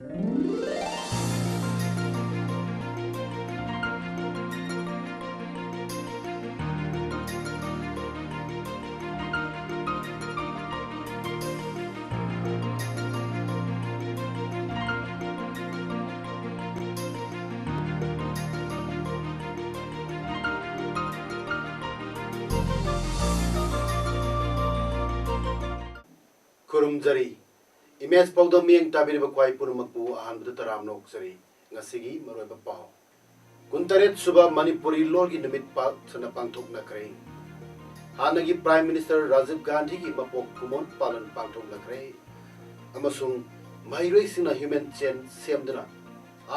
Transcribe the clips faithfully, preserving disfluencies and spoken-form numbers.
ꯈꯨꯔꯨꯝꯖꯔꯤ꯫ Image ꯄꯥꯎꯗꯝ ꯃꯤꯠꯌꯦꯡ ꯇꯥꯕꯤꯔꯤꯕ ꯈ꯭ꯋꯥꯏ ꯄꯨꯝꯅꯃꯛꯄꯨ ꯑꯍꯥꯟꯕꯗ ꯇꯔꯥꯝꯅ ꯑꯣꯛꯆꯔꯤ꯫ ꯉꯁꯤꯒꯤ ꯃꯔꯨꯑꯣꯏꯕ ꯄꯥꯎ꯫ ꯀꯨꯟꯇꯔꯦꯠ ꯁꯨꯕ ꯃꯅꯤꯄꯨꯔꯤ ꯂꯣꯜꯒꯤ ꯅꯨꯃꯤꯠ ꯄꯥꯛ ꯁꯟꯅ ꯄꯥꯡꯊꯣꯛꯅꯈ꯭ꯔꯦ꯫ ꯍꯥꯟꯅꯒꯤ Prime Minister ꯔꯥꯖꯤꯕ ꯒꯥꯟꯙꯤꯒꯤ ꯃꯄꯣꯛ ꯀꯨꯝꯑꯣꯟ ꯄꯥꯂꯟ ꯄꯥꯡꯊꯣꯛꯅꯈ꯭ꯔꯦ꯫ ꯑꯃꯁꯨꯡ ꯃꯍꯩꯔꯣꯏꯁꯤꯡꯅ human chain ꯁꯦꯝꯗꯨꯅ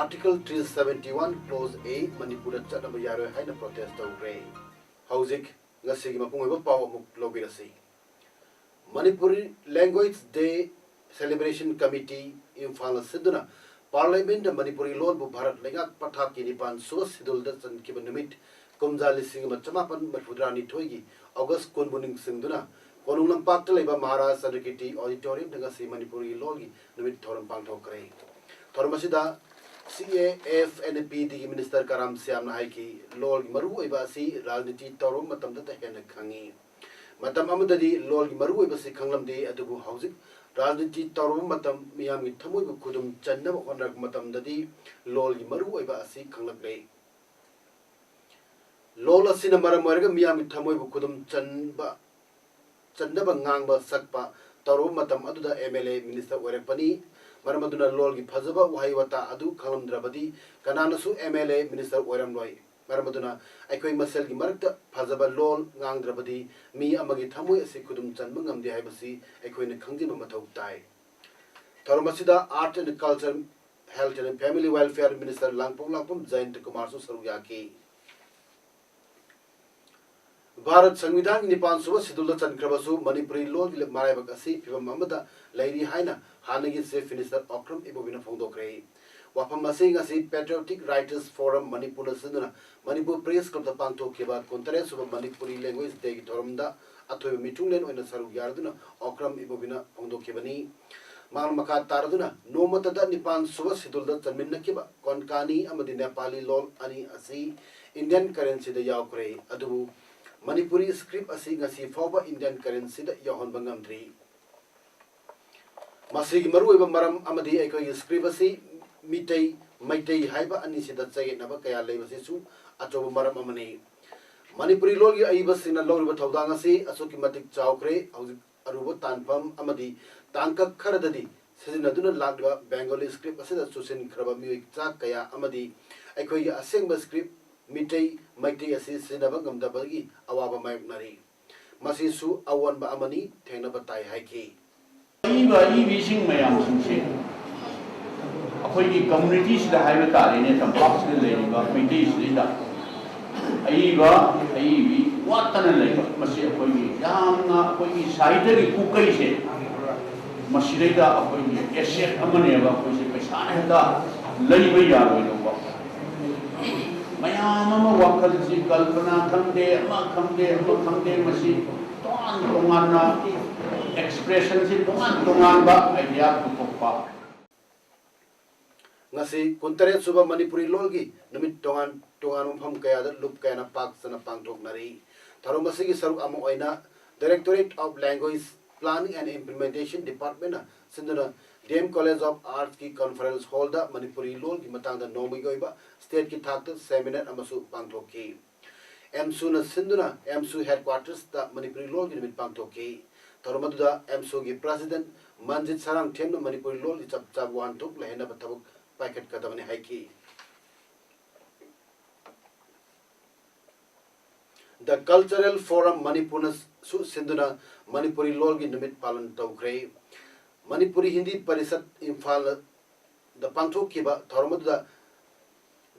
Article three seventy one Clause A ꯃꯅꯤꯄꯨꯔꯗ ꯆꯠꯅꯕ ꯌꯥꯔꯣꯏ ꯍꯥꯏꯅ protest ꯇꯧꯈ꯭ꯔꯦ꯫ ꯍꯧꯖꯤꯛ ꯉꯁꯤꯒꯤ ꯃꯄꯨꯡ ꯑꯣꯏꯕ ꯄꯥꯎ ꯑꯃꯨꯛ ꯂꯧꯕꯤꯔꯁꯤ꯫ Manipuri Language Day Celebration Committee, ꯏꯝꯐꯥꯜꯅ ꯁꯤꯟꯗꯨꯅ Parliament ꯃꯅꯤꯄꯨꯔꯤ ꯂꯣꯟꯕꯨ ꯚꯥꯔꯠ ꯂꯩꯉꯥꯛ ꯄꯊꯥꯞꯀꯤ ꯅꯤꯄꯥꯟ ꯁꯨꯕ schedule ꯗ ꯆꯟꯈꯤꯕ ꯅꯨꯃꯤꯠ ꯀꯨꯝꯖꯥ ꯂꯤꯁꯤꯡ ꯑꯃ ꯆꯃꯥꯄꯟ ꯃꯔꯤꯐꯨꯇꯔꯥꯅꯤꯊꯣꯏꯒꯤ August ꯀꯨꯟꯕꯨ ꯅꯤꯡꯁꯤꯡꯗꯨꯅ ꯀꯣꯅꯨꯡ ꯂꯝꯄꯥꯛꯇ ꯂꯩꯕ ꯃꯍꯥꯔꯥꯖ ꯆꯟꯗ꯭ꯔꯀꯤꯔꯇꯤ Auditorium ꯗ ꯉꯁꯤ ꯃꯅꯤꯄꯨꯔꯤ ꯂꯣꯟꯒꯤ ꯅꯨꯃꯤꯠ ꯊꯧꯔꯝ ꯄꯥꯡꯊꯣꯛꯈ꯭ꯔꯦ꯫ ꯊꯧꯔꯝ ꯑꯁꯤꯗ C A F N P D ꯒꯤ Minister ꯀꯔꯥꯝ ꯁ꯭ꯌꯥꯝꯅ ꯍꯥꯏꯈꯤ, ꯂꯣꯜꯒꯤ ꯃꯔꯨꯑꯣꯏꯕ ꯑꯁꯤ ꯔꯥꯖꯅꯤꯇꯤ ꯇꯧꯔꯕ ꯃꯇꯝꯗꯇ ꯍꯦꯟꯅ ꯈꯪꯉꯤ꯫ ꯃꯇꯝ ꯑꯃꯗꯗꯤ ꯂꯣꯜꯒꯤ ꯃꯔꯨꯑꯣꯏꯕꯁꯤ ꯈꯪꯂꯝꯗꯦ, ꯑꯗꯨꯕꯨ ꯍꯧꯖꯤꯛ ꯔꯥꯖꯅꯤꯇꯤ ꯇꯧꯔꯕ ꯃꯇꯝ, ꯃꯤꯌꯥꯝꯒꯤ ꯊꯃꯣꯏꯕꯨ ꯈꯨꯗꯨꯝ ꯆꯟꯅꯕ ꯍꯣꯠꯅꯔꯛꯄ ꯃꯇꯝꯗꯗꯤ ꯂꯣꯜꯒꯤ ꯃꯔꯨꯑꯣꯏꯕ ꯑꯁꯤ ꯈꯪꯂꯛꯂꯦ꯫ ꯂꯣꯜ ꯑꯁꯤꯅ ꯃꯔꯝ ꯑꯣꯏꯔꯒ ꯃꯤꯌꯥꯝꯒꯤ ꯊꯃꯣꯏꯕꯨ ꯈꯨꯗꯨꯝ ꯆꯟꯕ, ꯆꯟꯅꯕ ꯉꯥꯡꯕ ꯁꯛꯄ ꯇꯧꯔꯕ ꯃꯇꯝ ꯑꯗꯨꯗ M L A minister ꯑꯣꯏꯔꯛꯄꯅꯤ꯫ ꯃꯔꯝ ꯑꯗꯨꯅ ꯂꯣꯜꯒꯤ ꯐꯖꯕ ꯋꯥꯍꯩ ꯋꯥꯇꯥ ꯑꯗꯨ ꯈꯪꯂꯝꯗ꯭ꯔꯕꯗꯤ ꯀꯅꯥꯅꯁꯨ M L A minister ꯑꯣꯏꯔꯝꯂꯣꯏ꯫ ꯃꯔꯝ ꯑꯗꯨꯅ ꯑꯩꯈꯣꯏ ꯃꯁꯦꯜꯒꯤ ꯃꯔꯛꯇ ꯐꯖꯕ ꯂꯣꯜ ꯉꯥꯡꯗ꯭ꯔꯕꯗꯤ ꯃꯤ ꯑꯃꯒꯤ ꯊꯃꯣꯏ ꯑꯁꯤ ꯈꯨꯗꯨꯝ ꯆꯟꯕ ꯉꯝꯗꯦ ꯍꯥꯏꯕꯁꯤ ꯑꯩꯈꯣꯏꯅ ꯈꯪꯖꯤꯟꯕ ꯃꯊꯧ ꯇꯥꯏ꯫ ꯊꯧꯔꯝ ꯑꯁꯤꯗ Art and Culture, Health and Family Welfare Minister ꯂꯥꯡꯄꯣꯛ ꯂꯥꯛꯄꯝ ꯖꯌꯟꯇ ꯀꯨꯃꯥꯔꯁꯨ ꯁꯔꯨꯛ ꯌꯥꯈꯤ꯫ ꯚꯥꯔꯠ ꯁꯪꯕꯤꯙꯥꯟꯒꯤ ꯅꯤꯄꯥꯟ ꯁꯨꯕ schedule ꯗ ꯆꯟꯈ꯭ꯔꯕꯁꯨ ꯃꯅꯤꯄꯨꯔꯤ ꯂꯣꯜꯒꯤ ꯃꯔꯥꯏꯕꯛ ꯑꯁꯤ ꯐꯤꯕꯝ ꯑꯃꯗ ꯂꯩꯔꯤ ꯍꯥꯏꯅ ꯍꯥꯟꯅꯒꯤ Chief Minister ꯑꯣꯀ꯭ꯔꯝ ꯏꯕꯣꯕꯤꯅ ꯐꯣꯡꯗꯣꯛꯈ꯭ꯔꯦ꯫ ꯋꯥꯐꯝ ꯑꯁꯤ ꯉꯁꯤ Patriotic Writers Forum ꯃꯅꯤꯄꯨꯔꯅ ꯁꯤꯟꯗꯨꯅ ꯃꯅꯤꯄꯨꯔ Press Club ꯇ ꯄꯥꯡꯊꯣꯛꯈꯤꯕ ꯀꯨꯟꯇꯔꯦꯠ ꯁꯨꯕ ꯃꯅꯤꯄꯨꯔꯤ Language Day ꯒꯤ ꯊꯧꯔꯝꯗ ꯑꯊꯣꯏꯕ ꯃꯤꯊꯨꯡꯂꯦꯟ ꯑꯣꯏꯅ ꯁꯔꯨꯛ ꯌꯥꯔꯗꯨꯅ ꯑꯣꯀ꯭ꯔꯝ ꯏꯕꯣꯕꯤꯅ ꯐꯣꯡꯗꯣꯛꯈꯤꯕꯅꯤ꯫ ꯃꯥꯡ ꯃꯈꯥ ꯇꯥꯔꯗꯨꯅ ꯅꯣꯡꯃꯇꯗ ꯅꯤꯄꯥꯟ ꯁꯨꯕ ꯁꯦꯗꯨꯜꯗ ꯆꯟꯃꯤꯟꯅꯈꯤꯕ ꯀꯣꯟꯀꯥꯅꯤ ꯑꯃꯗꯤ ꯅꯦꯄꯥꯂꯤ ꯂꯣꯜ ꯑꯅꯤ ꯑꯁꯤ ꯏꯟꯗꯤꯌꯟ ꯀꯔꯦꯟꯁꯤꯗ ꯌꯥꯎꯈ꯭ꯔꯦ꯫ ꯑꯗꯨꯕꯨ ꯃꯅꯤꯄꯨꯔꯤ ꯁꯀ꯭ꯔꯤꯞ ꯑꯁꯤ ꯉꯁꯤ ꯐꯥꯎꯕ ꯏꯟꯗꯤꯌꯟ ꯀꯔꯦꯟꯁꯤꯗ ꯌꯥꯎꯍꯟꯕ ꯉꯝꯗ꯭ꯔꯤ꯫ ꯃꯁꯤꯒꯤ ꯃꯔꯨꯑꯣꯏꯕ ꯃꯔꯝ ꯑꯃꯗꯤ ꯑꯩꯈꯣꯏꯒꯤ ꯁꯀ꯭ꯔꯤꯞ ꯑꯁꯤ ꯃꯤꯇꯩ, ꯃꯩꯇꯩ ꯍꯥꯏꯕ ꯑꯅꯤꯁꯤꯗ ꯆꯌꯦꯠꯅꯕ ꯀꯌꯥ ꯂꯩꯕꯁꯤꯁꯨ ꯑꯆꯧꯕ ꯃꯔꯝ ꯑꯃꯅꯤ꯫ ꯃꯅꯤꯄꯨꯔꯤ ꯂꯣꯜꯒꯤ ꯑꯏꯕꯁꯤꯡꯅ ꯂꯧꯔꯤꯕ ꯊꯧꯗꯥꯡ ꯑꯁꯤ ꯑꯁꯨꯛꯀꯤ ꯃꯇꯤꯛ ꯆꯥꯎꯈ꯭ꯔꯦ꯫ ꯍꯧꯖꯤꯛ ꯑꯔꯨꯕ ꯇꯥꯟꯐꯝ ꯑꯃꯗꯤ ꯇꯥꯡꯀꯛ ꯈꯔꯗꯗꯤ ꯁꯤꯖꯤꯟꯅꯗꯨꯅ ꯂꯥꯛꯂꯤꯕ ꯕꯦꯡꯒꯣꯂꯤ ꯁꯀ꯭ꯔꯤꯞ ꯑꯁꯤꯗ ꯆꯨꯁꯤꯟꯈ꯭ꯔꯕ ꯃꯤꯑꯣꯏ ꯆꯥ ꯀꯌꯥ ꯑꯃꯗꯤ ꯑꯩꯈꯣꯏꯒꯤ ꯑꯁꯦꯡꯕ ꯁꯀ꯭ꯔꯤꯞ ꯃꯤꯇꯩ, ꯃꯩꯇꯩ ꯑꯁꯤ ꯁꯤꯖꯤꯟꯅꯕ ꯉꯝꯗꯕꯒꯤ ꯑꯋꯥꯕ ꯃꯥꯌꯣꯛꯅꯔꯤ꯫ ꯃꯁꯤꯁꯨ ꯑꯑꯣꯟꯕ ꯑꯃꯅꯤ, ꯊꯦꯡꯅꯕ ꯇꯥꯏ ꯍꯥꯏꯈꯤ꯫ ꯑꯏꯕ ꯑꯏꯕꯤꯁꯤꯡ ꯃꯌꯥꯝꯁꯤꯡꯁꯦ ꯑꯩꯈꯣꯏꯒꯤ ꯀꯝꯃ꯭ꯌꯨꯅꯤꯇꯤꯁꯤꯗ ꯍꯥꯏꯕ ꯇꯥꯔꯦꯅꯦ, ꯇꯝꯄꯥꯛꯁꯤꯗ ꯂꯩꯔꯤꯕ ꯃꯩꯇꯩꯁꯤꯗꯩꯗ ꯑꯏꯕ ꯑꯏꯕꯤ ꯋꯥꯠꯇꯅ ꯂꯩꯕ, ꯃꯁꯤ ꯑꯩꯈꯣꯏꯒꯤ ꯌꯥꯝꯅ ꯑꯩꯈꯣꯏꯒꯤ ꯁꯥꯍꯤꯇ꯭ꯌꯒꯤ ꯄꯨꯀꯩꯁꯦ, ꯃꯁꯤꯗꯩꯗ ꯑꯩꯈꯣꯏꯒꯤ ꯑꯦꯁꯦꯠ ꯑꯃꯅꯦꯕ꯫ ꯑꯩꯈꯣꯏꯁꯦ ꯄꯩꯁꯥꯅ ꯍꯦꯛꯇ ꯂꯩꯕ ꯌꯥꯔꯣꯏꯗꯧꯕ꯫ ꯃꯌꯥꯝ ꯑꯃ ꯋꯥꯈꯜꯁꯤ ꯀꯜꯄꯅꯥ ꯈꯪꯗꯦ, ꯑꯃ ꯈꯪꯗꯦ, ꯑꯃ ꯈꯪꯗꯦ, ꯃꯁꯤ ꯇꯣꯉꯥꯟ ꯇꯣꯉꯥꯟꯅ ꯑꯦꯛꯁꯄ꯭ꯔꯦꯁꯟꯁꯤ ꯇꯣꯉꯥꯟ ꯇꯣꯉꯥꯟꯕ ꯑꯥꯏꯗꯤꯌꯥ ꯄꯨꯊꯣꯛꯄ꯫ ꯉꯁꯤ ꯀꯨꯟꯇꯔꯦꯠ ꯁꯨꯕ ꯃꯅꯤꯄꯨꯔꯤ ꯂꯣꯜꯒꯤ ꯅꯨꯃꯤꯠ ꯇꯣꯉꯥꯟ ꯇꯣꯉꯥꯟꯕ ꯃꯐꯝ ꯀꯌꯥꯗ ꯂꯨꯞ ꯀꯌꯥꯅ ꯄꯥꯛ ꯆꯟꯅ ꯄꯥꯡꯊꯣꯛꯅꯔꯤ꯫ ꯊꯧꯔꯝ ꯑꯁꯤꯒꯤ ꯁꯔꯨꯛ ꯑꯃ ꯑꯣꯏꯅ Directorate of Language Planning and Implementation Department ꯅ ꯁꯤꯟꯗꯨꯅ D M College of Arts ꯀꯤ conference hall ꯗ ꯃꯅꯤꯄꯨꯔꯤ ꯂꯣꯜꯒꯤ ꯃꯇꯥꯡꯗ ꯅꯣꯡꯃꯒꯤ ꯑꯣꯏꯕ state ꯀꯤ ꯊꯥꯛꯇ seminar ꯑꯃꯁꯨ ꯄꯥꯡꯊꯣꯛꯈꯤ꯫ ꯑꯦꯝꯁꯨꯅ ꯁꯤꯟꯗꯨꯅ ꯑꯦꯝꯁꯨ headquarters ꯇ ꯃꯅꯤꯄꯨꯔꯤ ꯂꯣꯜꯒꯤ ꯅꯨꯃꯤꯠ ꯄꯥꯡꯊꯣꯛꯈꯤ꯫ ꯊꯧꯔꯝ ꯑꯗꯨꯗ ꯑꯦꯝꯁꯨꯒꯤ president ꯃꯟꯖꯤꯠ ꯁꯔꯥꯡꯊꯦꯝꯅ ꯃꯅꯤꯄꯨꯔꯤ ꯂꯣꯜꯒꯤ ꯆꯞ ꯆꯥꯕ ꯋꯥꯍꯟꯊꯣꯛ ꯂꯩꯍꯟꯅꯕ ꯊꯕꯛ ꯄꯥꯏꯈꯠꯀꯗꯕꯅꯤ ꯍꯥꯏꯈꯤ꯫ The Cultural Forum ꯃꯅꯤꯄꯨꯔꯅꯁꯨ ꯁꯤꯟꯗꯨꯅ ꯃꯅꯤꯄꯨꯔꯤ ꯂꯣꯜꯒꯤ ꯅꯨꯃꯤꯠ ꯄꯥꯂꯟ ꯇꯧꯈ꯭ꯔꯦ꯫ ꯃꯅꯤꯄꯨꯔꯤ ꯍꯤꯟꯗꯤ ꯄꯔꯤꯁꯠ ꯏꯝꯐꯥꯜꯗ ꯄꯥꯡꯊꯣꯛꯈꯤꯕ ꯊꯧꯔꯝ ꯑꯗꯨꯗ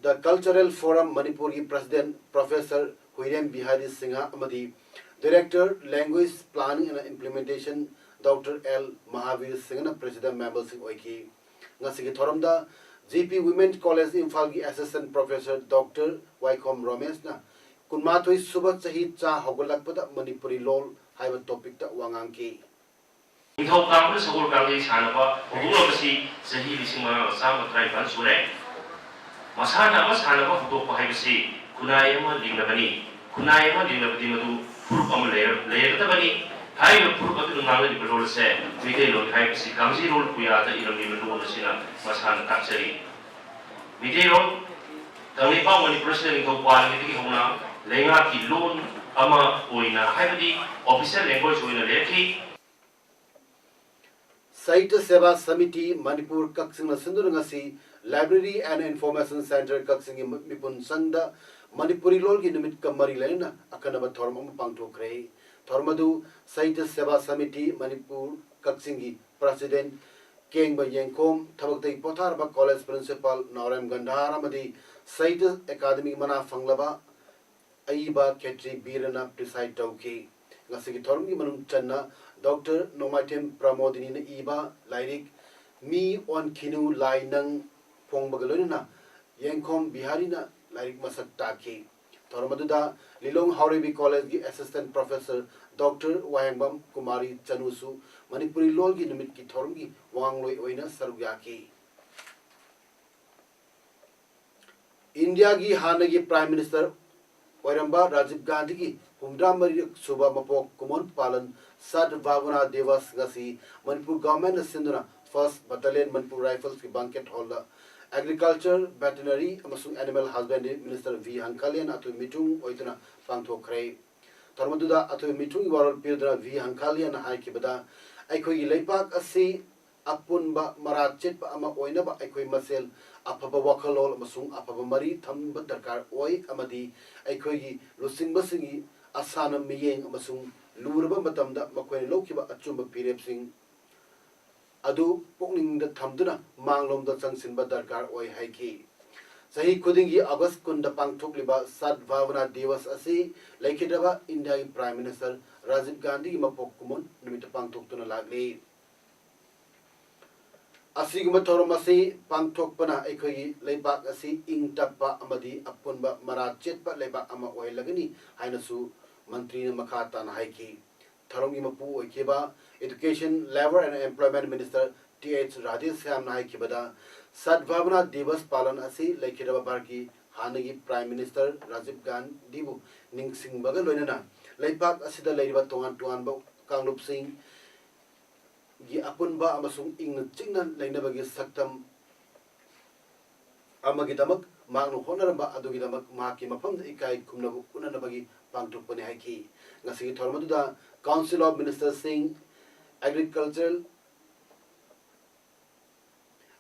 The Cultural Forum ꯃꯅꯤꯄꯨꯔꯒꯤ president Professor ꯍꯨꯏꯔꯦꯝ ꯕꯤꯍꯥꯔꯤ ꯁꯤꯡꯍ ꯑꯃꯗꯤ Director Language Planning and Implementation Doctor L Mahavir ꯁꯤꯡꯍꯅ president member ꯁꯤꯡ ꯑꯣꯏꯈꯤ꯫ ꯉꯁꯤꯒꯤ ꯊꯧꯔꯝꯗ G P Women College ꯏꯝꯐꯥꯜꯒꯤ assistant professor Doctor ꯋꯥꯏꯈꯣꯝ ꯔꯣꯃꯦꯁꯅ ꯀꯨꯟꯃꯥꯊꯣꯏ ꯁꯨꯕ ꯆꯍꯤ ꯆꯥ ꯍꯧꯒꯠꯂꯛꯄꯗ ꯃꯅꯤꯄꯨꯔꯤ ꯂꯣꯜ ꯍꯥꯏꯕ topic ꯇ ꯋꯥ ꯉꯥꯡꯈꯤ꯫ ꯅꯤꯡꯊꯧ ꯀꯥꯕꯅ ꯁꯒꯣꯜ ꯀꯥꯡꯖꯩ ꯁꯥꯟꯅꯕ ꯍꯧꯗꯣꯛꯂꯕꯁꯤ ꯆꯍꯤ ꯂꯤꯁꯤꯡ ꯃꯉꯥꯒ ꯆꯥꯝꯃ ꯇꯔꯥꯅꯤꯄꯥꯟ ꯁꯨꯔꯦ꯫ ꯃꯁꯥꯟꯅ ꯑꯃ ꯁꯥꯟꯅꯕ ꯍꯧꯗꯣꯛꯄ ꯍꯥꯏꯕꯁꯤ ꯈꯨꯟꯅꯥꯏ ꯑꯃ ꯂꯤꯡꯂꯕꯅꯤ꯫ ꯈꯨꯟꯅꯥꯏ ꯑꯃ ꯂꯤꯡꯂꯕꯗꯤ ꯃꯗꯨ ꯐꯨꯔꯨꯞ ꯑꯃ ꯂꯩꯔ-, ꯂꯩꯔꯒꯗꯕꯅꯤ꯫ ꯍꯥꯏꯔꯤꯕ ꯐꯨꯔꯨꯞ ꯑꯗꯨꯅ ꯉꯥꯡꯅꯔꯤꯕ ꯂꯣꯜ ꯑꯁꯦ ꯃꯩꯇꯩꯂꯣꯟ ꯍꯥꯏꯕꯁꯤ ꯀꯥꯡꯖꯩꯔꯣꯜ ꯄꯨꯌꯥꯗ ꯏꯔꯝꯂꯤꯕ ꯂꯣꯜ ꯑꯁꯤꯅ ꯃꯁꯥꯅ ꯇꯥꯛꯆꯔꯤ꯫ ꯃꯩꯇꯩꯂꯣꯟ ꯀꯪꯂꯩꯄꯥꯛ ꯃꯅꯤꯄꯨꯔ ꯑꯁꯤꯗ ꯅꯤꯡꯊꯧ ꯄꯥꯜꯂꯤꯉꯩꯗꯒꯤ ꯍꯧꯅ ꯂꯩꯉꯥꯛꯀꯤ ꯂꯣꯟ ꯑꯃ ꯑꯣꯏꯅ, ꯍꯥꯏꯕꯗꯤ official language ꯑꯣꯏꯅ ꯂꯩꯔꯛꯈꯤ꯫ ꯁꯥꯍꯤꯇ꯭ꯌ ꯁꯦꯕꯥ ꯁꯃꯤꯇꯤ ꯃꯅꯤꯄꯨꯔ ꯀꯛꯆꯤꯡꯅ ꯁꯤꯟꯗꯨꯅ ꯉꯁꯤ Library and Information Centre ꯀꯛꯆꯤꯡꯒꯤ ꯃꯤꯄꯨꯟ ꯁꯪꯗ ꯃꯅꯤꯄꯨꯔꯤ ꯂꯣꯜꯒꯤ ꯅꯨꯃꯤꯠꯀ ꯃꯔꯤ ꯂꯩꯅꯅ ꯑꯈꯟꯅꯕ ꯊꯧꯔꯝ ꯑꯃ ꯄꯥꯡꯊꯣꯛꯈ꯭ꯔꯦ꯫ ꯊꯧꯔꯝ ꯑꯗꯨ ꯁꯥꯍꯤꯇ꯭ꯌ ꯁꯦꯕꯥ ꯁꯃꯤꯇꯤ ꯃꯅꯤꯄꯨꯔ ꯀꯛꯆꯤꯡꯒꯤ president ꯀꯦꯡꯕ ꯌꯦꯡꯈꯣꯝ, ꯊꯕꯛꯇꯒꯤ ꯄꯣꯊꯥꯔꯕ college principal ꯅꯥꯎꯔꯦꯝ ꯒꯟꯙꯥꯔ ꯑꯃꯗꯤ ꯁꯥꯍꯤꯇ꯭ꯌ ꯑꯦꯀꯥꯗꯃꯤꯒꯤ ꯃꯅꯥ ꯐꯪꯂꯕ ꯑꯏꯕ ꯈꯦꯇ꯭ꯔꯤ ꯕꯤꯔꯅ preside ꯇꯧꯈꯤ꯫ ꯉꯁꯤꯒꯤ ꯊꯧꯔꯝꯒꯤ ꯃꯅꯨꯡ ꯆꯟꯅ Doctor ꯅꯣꯡꯃꯥꯏꯊꯦꯝ ꯄ꯭ꯔꯃꯣꯗꯤꯅꯤꯅ ꯏꯕ ꯂꯥꯏꯔꯤꯛ ꯃꯤ ꯑꯣꯟꯈꯤꯅꯨ ꯂꯥꯏ ꯅꯪ ꯐꯣꯡꯕꯒ ꯂꯣꯏꯅꯅ ꯌꯦꯡꯈꯣꯝ ꯕꯤꯍꯥꯔꯤꯅ ꯂꯥꯏꯔꯤꯛ ꯃꯁꯛ ꯇꯥꯛꯈꯤ꯫ ꯊꯧꯔꯝ ꯑꯗꯨꯗ ꯂꯤꯂꯣꯡ ꯍꯥꯎꯔꯩꯕꯤ collegeꯒꯤ assistant professor Doctor ꯋꯥꯍꯦꯡꯕꯝ ꯀꯨꯃꯥꯔꯤ ꯆꯅꯨꯁꯨ ꯃꯅꯤꯄꯨꯔꯤ ꯂꯣꯜꯒꯤ ꯅꯨꯃꯤꯠꯀꯤ ꯊꯧꯔꯝꯒꯤ ꯋꯥꯉꯥꯡꯂꯣꯏ ꯑꯣꯏꯅ ꯁꯔꯨꯛ ꯌꯥꯈꯤ꯫ ꯏꯟꯗꯤꯌꯥꯒꯤ ꯍꯥꯟꯅꯒꯤ Prime Minister ꯑꯣꯏꯔꯝꯕ ꯔꯥꯖꯤꯕ ꯒꯥꯟꯙꯤꯒꯤ ꯍꯨꯝꯐꯨꯇꯔꯥ ꯃꯔꯤꯔꯛ ꯁꯨꯕ ꯃꯄꯣꯛ ꯀꯨꯝꯑꯣꯟ ꯄꯥꯂꯟ ꯁꯗꯚꯥꯕꯅꯥ ꯗꯤꯋꯁ ꯉꯁꯤ ꯃꯅꯤꯄꯨꯔ governmentꯅ ꯁꯤꯟꯗꯨꯅ First Battalion Manipur Riflesꯀꯤ banquet hallꯗ Agriculture, Veterinary ꯑꯃꯁꯨꯡ Animal Husbandry Minister ꯚꯤ ꯍꯪꯈꯥꯂꯤꯌꯥꯟ ꯑꯊꯣꯏ ꯃꯤꯊꯨꯡ ꯑꯣꯏꯗꯨꯅ ꯄꯥꯡꯊꯣꯛꯈ꯭ꯔꯦ꯫ ꯊꯧꯔꯝ ꯑꯗꯨꯗ ꯑꯊꯣꯏ ꯃꯤꯊꯨꯡꯒꯤ ꯋꯥꯔꯣꯜ ꯄꯤꯗꯨꯅ ꯚꯤ ꯍꯪꯈꯥꯂꯤꯌꯥꯟꯅ ꯍꯥꯏꯈꯤꯕꯗ, ꯑꯩꯈꯣꯏꯒꯤ ꯂꯩꯄꯥꯛ ꯑꯁꯤ ꯑꯄꯨꯟꯕ ꯃꯔꯥ ꯆꯦꯠꯄ ꯑꯃ ꯑꯣꯏꯅꯕ ꯑꯩꯈꯣꯏ ꯃꯁꯦꯜ ꯑꯐꯕ ꯋꯥꯈꯜꯂꯣꯟ ꯑꯃꯁꯨꯡ ꯑꯐꯕ ꯃꯔꯤ ꯊꯝꯕ ꯗꯔꯀꯥꯔ ꯑꯣꯏ ꯑꯃꯗꯤ ꯑꯩꯈꯣꯏꯒꯤ ꯂꯨꯆꯤꯡꯕꯁꯤꯡꯒꯤ ꯑꯁꯥꯟꯅ ꯃꯤꯠꯌꯦꯡ ꯑꯃꯁꯨꯡ ꯂꯨꯔꯕ ꯃꯇꯝꯗ ꯃꯈꯣꯏꯅ ꯂꯧꯈꯤꯕ ꯑꯆꯨꯝꯕ ꯐꯤꯔꯦꯞꯁꯤꯡ ꯑꯗꯨ ꯄꯨꯛꯅꯤꯡꯗ ꯊꯝꯗꯨꯅ ꯃꯥꯡꯂꯣꯝꯗ ꯆꯪꯁꯤꯟꯕ ꯗꯔꯀꯥꯔ ꯑꯣꯏ ꯍꯥꯏꯈꯤ꯫ ꯆꯍꯤ ꯈꯨꯗꯤꯡꯒꯤ August ꯀꯨꯟꯗ ꯄꯥꯡꯊꯣꯛꯂꯤꯕ ꯁꯗꯚꯥꯕꯅꯥ ꯗꯤꯋꯁ ꯑꯁꯤ ꯂꯩꯈꯤꯗ꯭ꯔꯕ ꯏꯟꯗꯤꯌꯥꯒꯤ Prime Minister ꯔꯥꯖꯤꯕ ꯒꯥꯟꯙꯤꯒꯤ ꯃꯄꯣꯛ ꯀꯨꯝꯑꯣꯟ ꯅꯨꯃꯤꯠꯇ ꯄꯥꯡꯊꯣꯛꯇꯨꯅ ꯂꯥꯛꯂꯤ꯫ ꯑꯁꯤꯒꯨꯝꯕ ꯊꯧꯔꯝ ꯑꯁꯤ ꯄꯥꯡꯊꯣꯛꯄꯅ ꯑꯩꯈꯣꯏꯒꯤ ꯂꯩꯕꯥꯛ ꯑꯁꯤ ꯏꯪ ꯇꯞꯄ ꯑꯃꯗꯤ ꯑꯄꯨꯟꯕ ꯃꯔꯥ ꯆꯦꯠꯄ ꯂꯩꯕꯥꯛ ꯑꯃ ꯑꯣꯏꯍꯜꯂꯒꯅꯤ ꯍꯥꯏꯅꯁꯨ ꯃꯟꯇ꯭ꯔꯤꯅ ꯃꯈꯥ ꯇꯥꯅ ꯍꯥꯏꯈꯤ꯫ ꯊꯧꯔꯝꯒꯤ ꯃꯄꯨ ꯑꯣꯏꯈꯤꯕ Education, Labour and Employment Minister Th Radheshyamꯅ ꯍꯥꯏꯈꯤꯕꯗ, ꯁꯗꯚꯥꯕꯅꯥ ꯗꯤꯕꯁ ꯄꯥꯂꯟ ꯑꯁꯤ ꯂꯩꯈꯤꯗ꯭ꯔꯕ ꯚꯥꯔꯠꯀꯤ ꯍꯥꯟꯅꯒꯤ Prime Minister ꯔꯥꯖꯤꯕ ꯒꯥꯟꯙꯤꯕꯨ ꯅꯤꯡꯁꯤꯡꯕꯒ ꯂꯣꯏꯅꯅ ꯂꯩꯄꯥꯛ ꯑꯁꯤꯗ ꯂꯩꯔꯤꯕ ꯇꯣꯉꯥꯟ ꯇꯣꯉꯥꯟꯕ ꯀꯥꯡꯂꯨꯞꯁꯤꯡ ꯒꯤ ꯑꯄꯨꯟꯕ ꯑꯃꯁꯨꯡ ꯏꯪꯅ ꯆꯤꯛꯅ ꯂꯩꯅꯕꯒꯤ ꯁꯛꯇꯝ ꯑꯃꯒꯤꯗꯃꯛ ꯃꯍꯥꯛꯅ ꯍꯣꯠꯅꯔꯝꯕ ꯑꯗꯨꯒꯤꯗꯃꯛ ꯃꯍꯥꯛꯀꯤ ꯃꯐꯝꯗ ꯏꯀꯥꯏ ꯈꯨꯝꯅꯕ ꯎꯠꯅꯅꯕꯒꯤ ꯄꯥꯡꯊꯣꯛꯄꯅꯤ ꯍꯥꯏꯈꯤ꯫ ꯉꯁꯤꯒꯤ ꯊꯧꯔꯝ ꯑꯗꯨꯗ Council of Ministerꯁꯤꯡ, Agricultural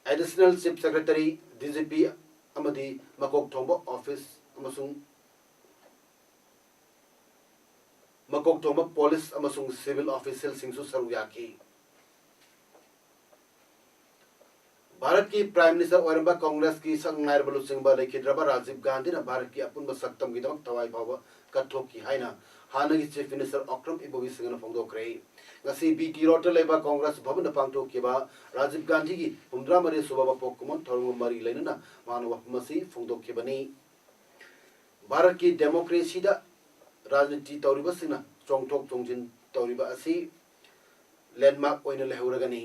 Additional Chief Secretary, D G P ꯑꯃꯗꯤ ꯃꯀꯣꯛ ꯊꯣꯡꯕ office ꯑꯃꯁꯨꯡ ꯃꯀꯣꯛ ꯊꯣꯡꯕ police ꯑꯃꯁꯨꯡ civil officialꯁꯤꯡꯁꯨ ꯁꯔꯨꯛ ꯌꯥꯈꯤ꯫ ꯚꯥꯔꯠꯀꯤ Prime Minister ꯑꯣꯏꯔꯝꯕ ꯀꯪꯒ꯭ꯔꯦꯁꯀꯤ ꯁꯛꯅꯥꯏꯔꯕ ꯂꯨꯆꯤꯡꯕ ꯂꯩꯈꯤꯗ꯭ꯔꯕ ꯔꯥꯖꯤꯕ ꯒꯥꯟꯙꯤꯅ ꯚꯥꯔꯠꯀꯤ ꯑꯄꯨꯟꯕ ꯁꯛꯇꯝꯒꯤꯗꯃꯛ ꯊꯋꯥꯏ ꯐꯥꯎꯕ ꯀꯠꯊꯣꯛꯈꯤ ꯍꯥꯏꯅ ꯍꯥꯟꯅꯒꯤ Chief Minister ꯑꯣꯀ꯭ꯔꯝ ꯏꯕꯣꯕꯤ ꯁꯤꯡꯍꯅ ꯐꯣꯡꯗꯣꯛꯈ꯭ꯔꯦ꯫ ꯉꯁꯤ B T Roadꯇ ꯂꯩꯕ ꯀꯪꯒ꯭ꯔꯦꯁ ꯚꯕꯟꯗ ꯄꯥꯡꯊꯣꯛꯈꯤꯕ ꯔꯥꯖꯤꯕ ꯒꯥꯟꯙꯤꯒꯤ ꯍꯨꯝꯐꯨꯇꯔꯥ ꯃꯔꯤ ꯁꯨꯕ ꯃꯄꯣꯛ ꯀꯨꯝꯑꯣꯟ ꯊꯧꯔꯝꯒ ꯃꯔꯤ ꯂꯩꯅꯅ ꯃꯍꯥꯛꯅ ꯋꯥꯐꯝ ꯑꯁꯤ ꯐꯣꯡꯗꯣꯛꯈꯤꯕꯅꯤ꯫ ꯚꯥꯔꯠꯀꯤ democracyꯗ ꯔꯥꯖꯅꯤꯇꯤ ꯇꯧꯔꯤꯕꯁꯤꯡꯅ ꯆꯣꯡꯊꯣꯛ ꯆꯣꯡꯁꯤꯟ ꯇꯧꯔꯤꯕ ꯑꯁꯤ landmark ꯑꯣꯏꯅ ꯂꯩꯍꯧꯔꯒꯅꯤ꯫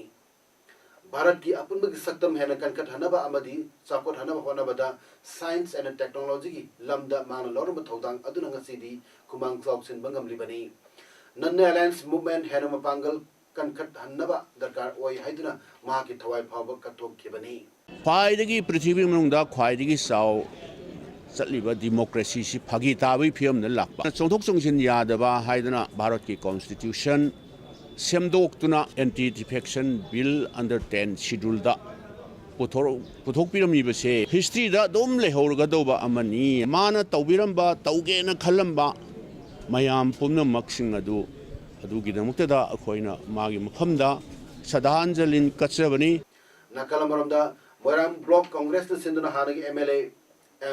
ꯚꯥꯔꯠꯀꯤ ꯑꯄꯨꯟꯕꯒꯤ ꯁꯛꯇꯝ ꯍꯦꯟꯅ ꯀꯟꯈꯠꯍꯟꯅꯕ ꯑꯃꯗꯤ ꯆꯥꯎꯈꯠꯍꯟꯅꯕ ꯍꯣꯠꯅꯕꯗ science and technologyꯒꯤ ꯂꯝꯗ ꯃꯥꯅ ꯂꯧꯔꯝꯕ ꯊꯧꯗꯥꯡ ꯑꯗꯨꯅ ꯉꯁꯤꯗꯤ ꯈꯨꯃꯥꯡ ꯆꯥꯎꯁꯤꯟꯕ ꯉꯝꯂꯤꯕꯅꯤ꯫ Non-violence movement ꯍꯦꯟꯅ ꯃꯄꯥꯡꯒꯜ ꯀꯟꯈꯠꯍꯟꯅꯕ ꯗꯔꯀꯥꯔ ꯑꯣꯏ ꯍꯥꯏꯗꯨꯅ ꯃꯍꯥꯛꯀꯤ ꯊꯋꯥꯏ ꯐꯥꯎꯕ ꯀꯠꯊꯣꯛꯈꯤꯕꯅꯤ꯫ ꯈ꯭ꯋꯥꯏꯗꯒꯤ ꯄ꯭ꯔꯤꯊꯤꯕꯤ ꯃꯅꯨꯡꯗ ꯈ꯭ꯋꯥꯏꯗꯒꯤ ꯆꯥꯎ ꯆꯠꯂꯤꯕ democracyꯁꯤ ꯐꯥꯒꯤ ꯇꯥꯕꯒꯤ ꯐꯤꯕꯝꯗ ꯂꯥꯛꯄ, ꯆꯣꯡꯊꯣꯛ ꯆꯣꯡꯁꯤꯟ ꯌꯥꯗꯕ ꯍꯥꯏꯗꯅ ꯚꯥꯔꯠꯀꯤ constitution ꯁꯦꯝꯗꯣꯛꯇꯨꯅ anti defection bill under ten scheduleꯗ ꯄꯨꯊꯣꯔꯛ-, ꯄꯨꯊꯣꯛꯄꯤꯔꯝꯃꯤꯕꯁꯦ historyꯗ ꯑꯗꯨꯝ ꯂꯩꯍꯧꯔꯒꯗꯧꯕ ꯑꯃꯅꯤ꯫ ꯃꯥꯅ ꯇꯧꯕꯤꯔꯝꯕ, ꯇꯧꯒꯦꯅ ꯈꯜꯂꯝꯕ ꯃꯌꯥꯝ ꯄꯨꯝꯅꯃꯛꯁꯤꯡ ꯑꯗꯨ ꯑꯗꯨꯒꯤꯗꯃꯛꯇꯗ ꯑꯩꯈꯣꯏꯅ ꯃꯥꯒꯤ ꯃꯐꯝꯗ ꯁ꯭ꯔꯗꯥꯟꯖꯂꯤ ꯀꯠꯆꯕꯅꯤ꯫ ꯅꯥꯀꯜ ꯑꯃꯔꯣꯝꯗ ꯃꯣꯏꯔꯥꯡ Block Congressꯅ ꯁꯤꯟꯗꯨꯅ ꯍꯥꯟꯅꯒꯤ M L A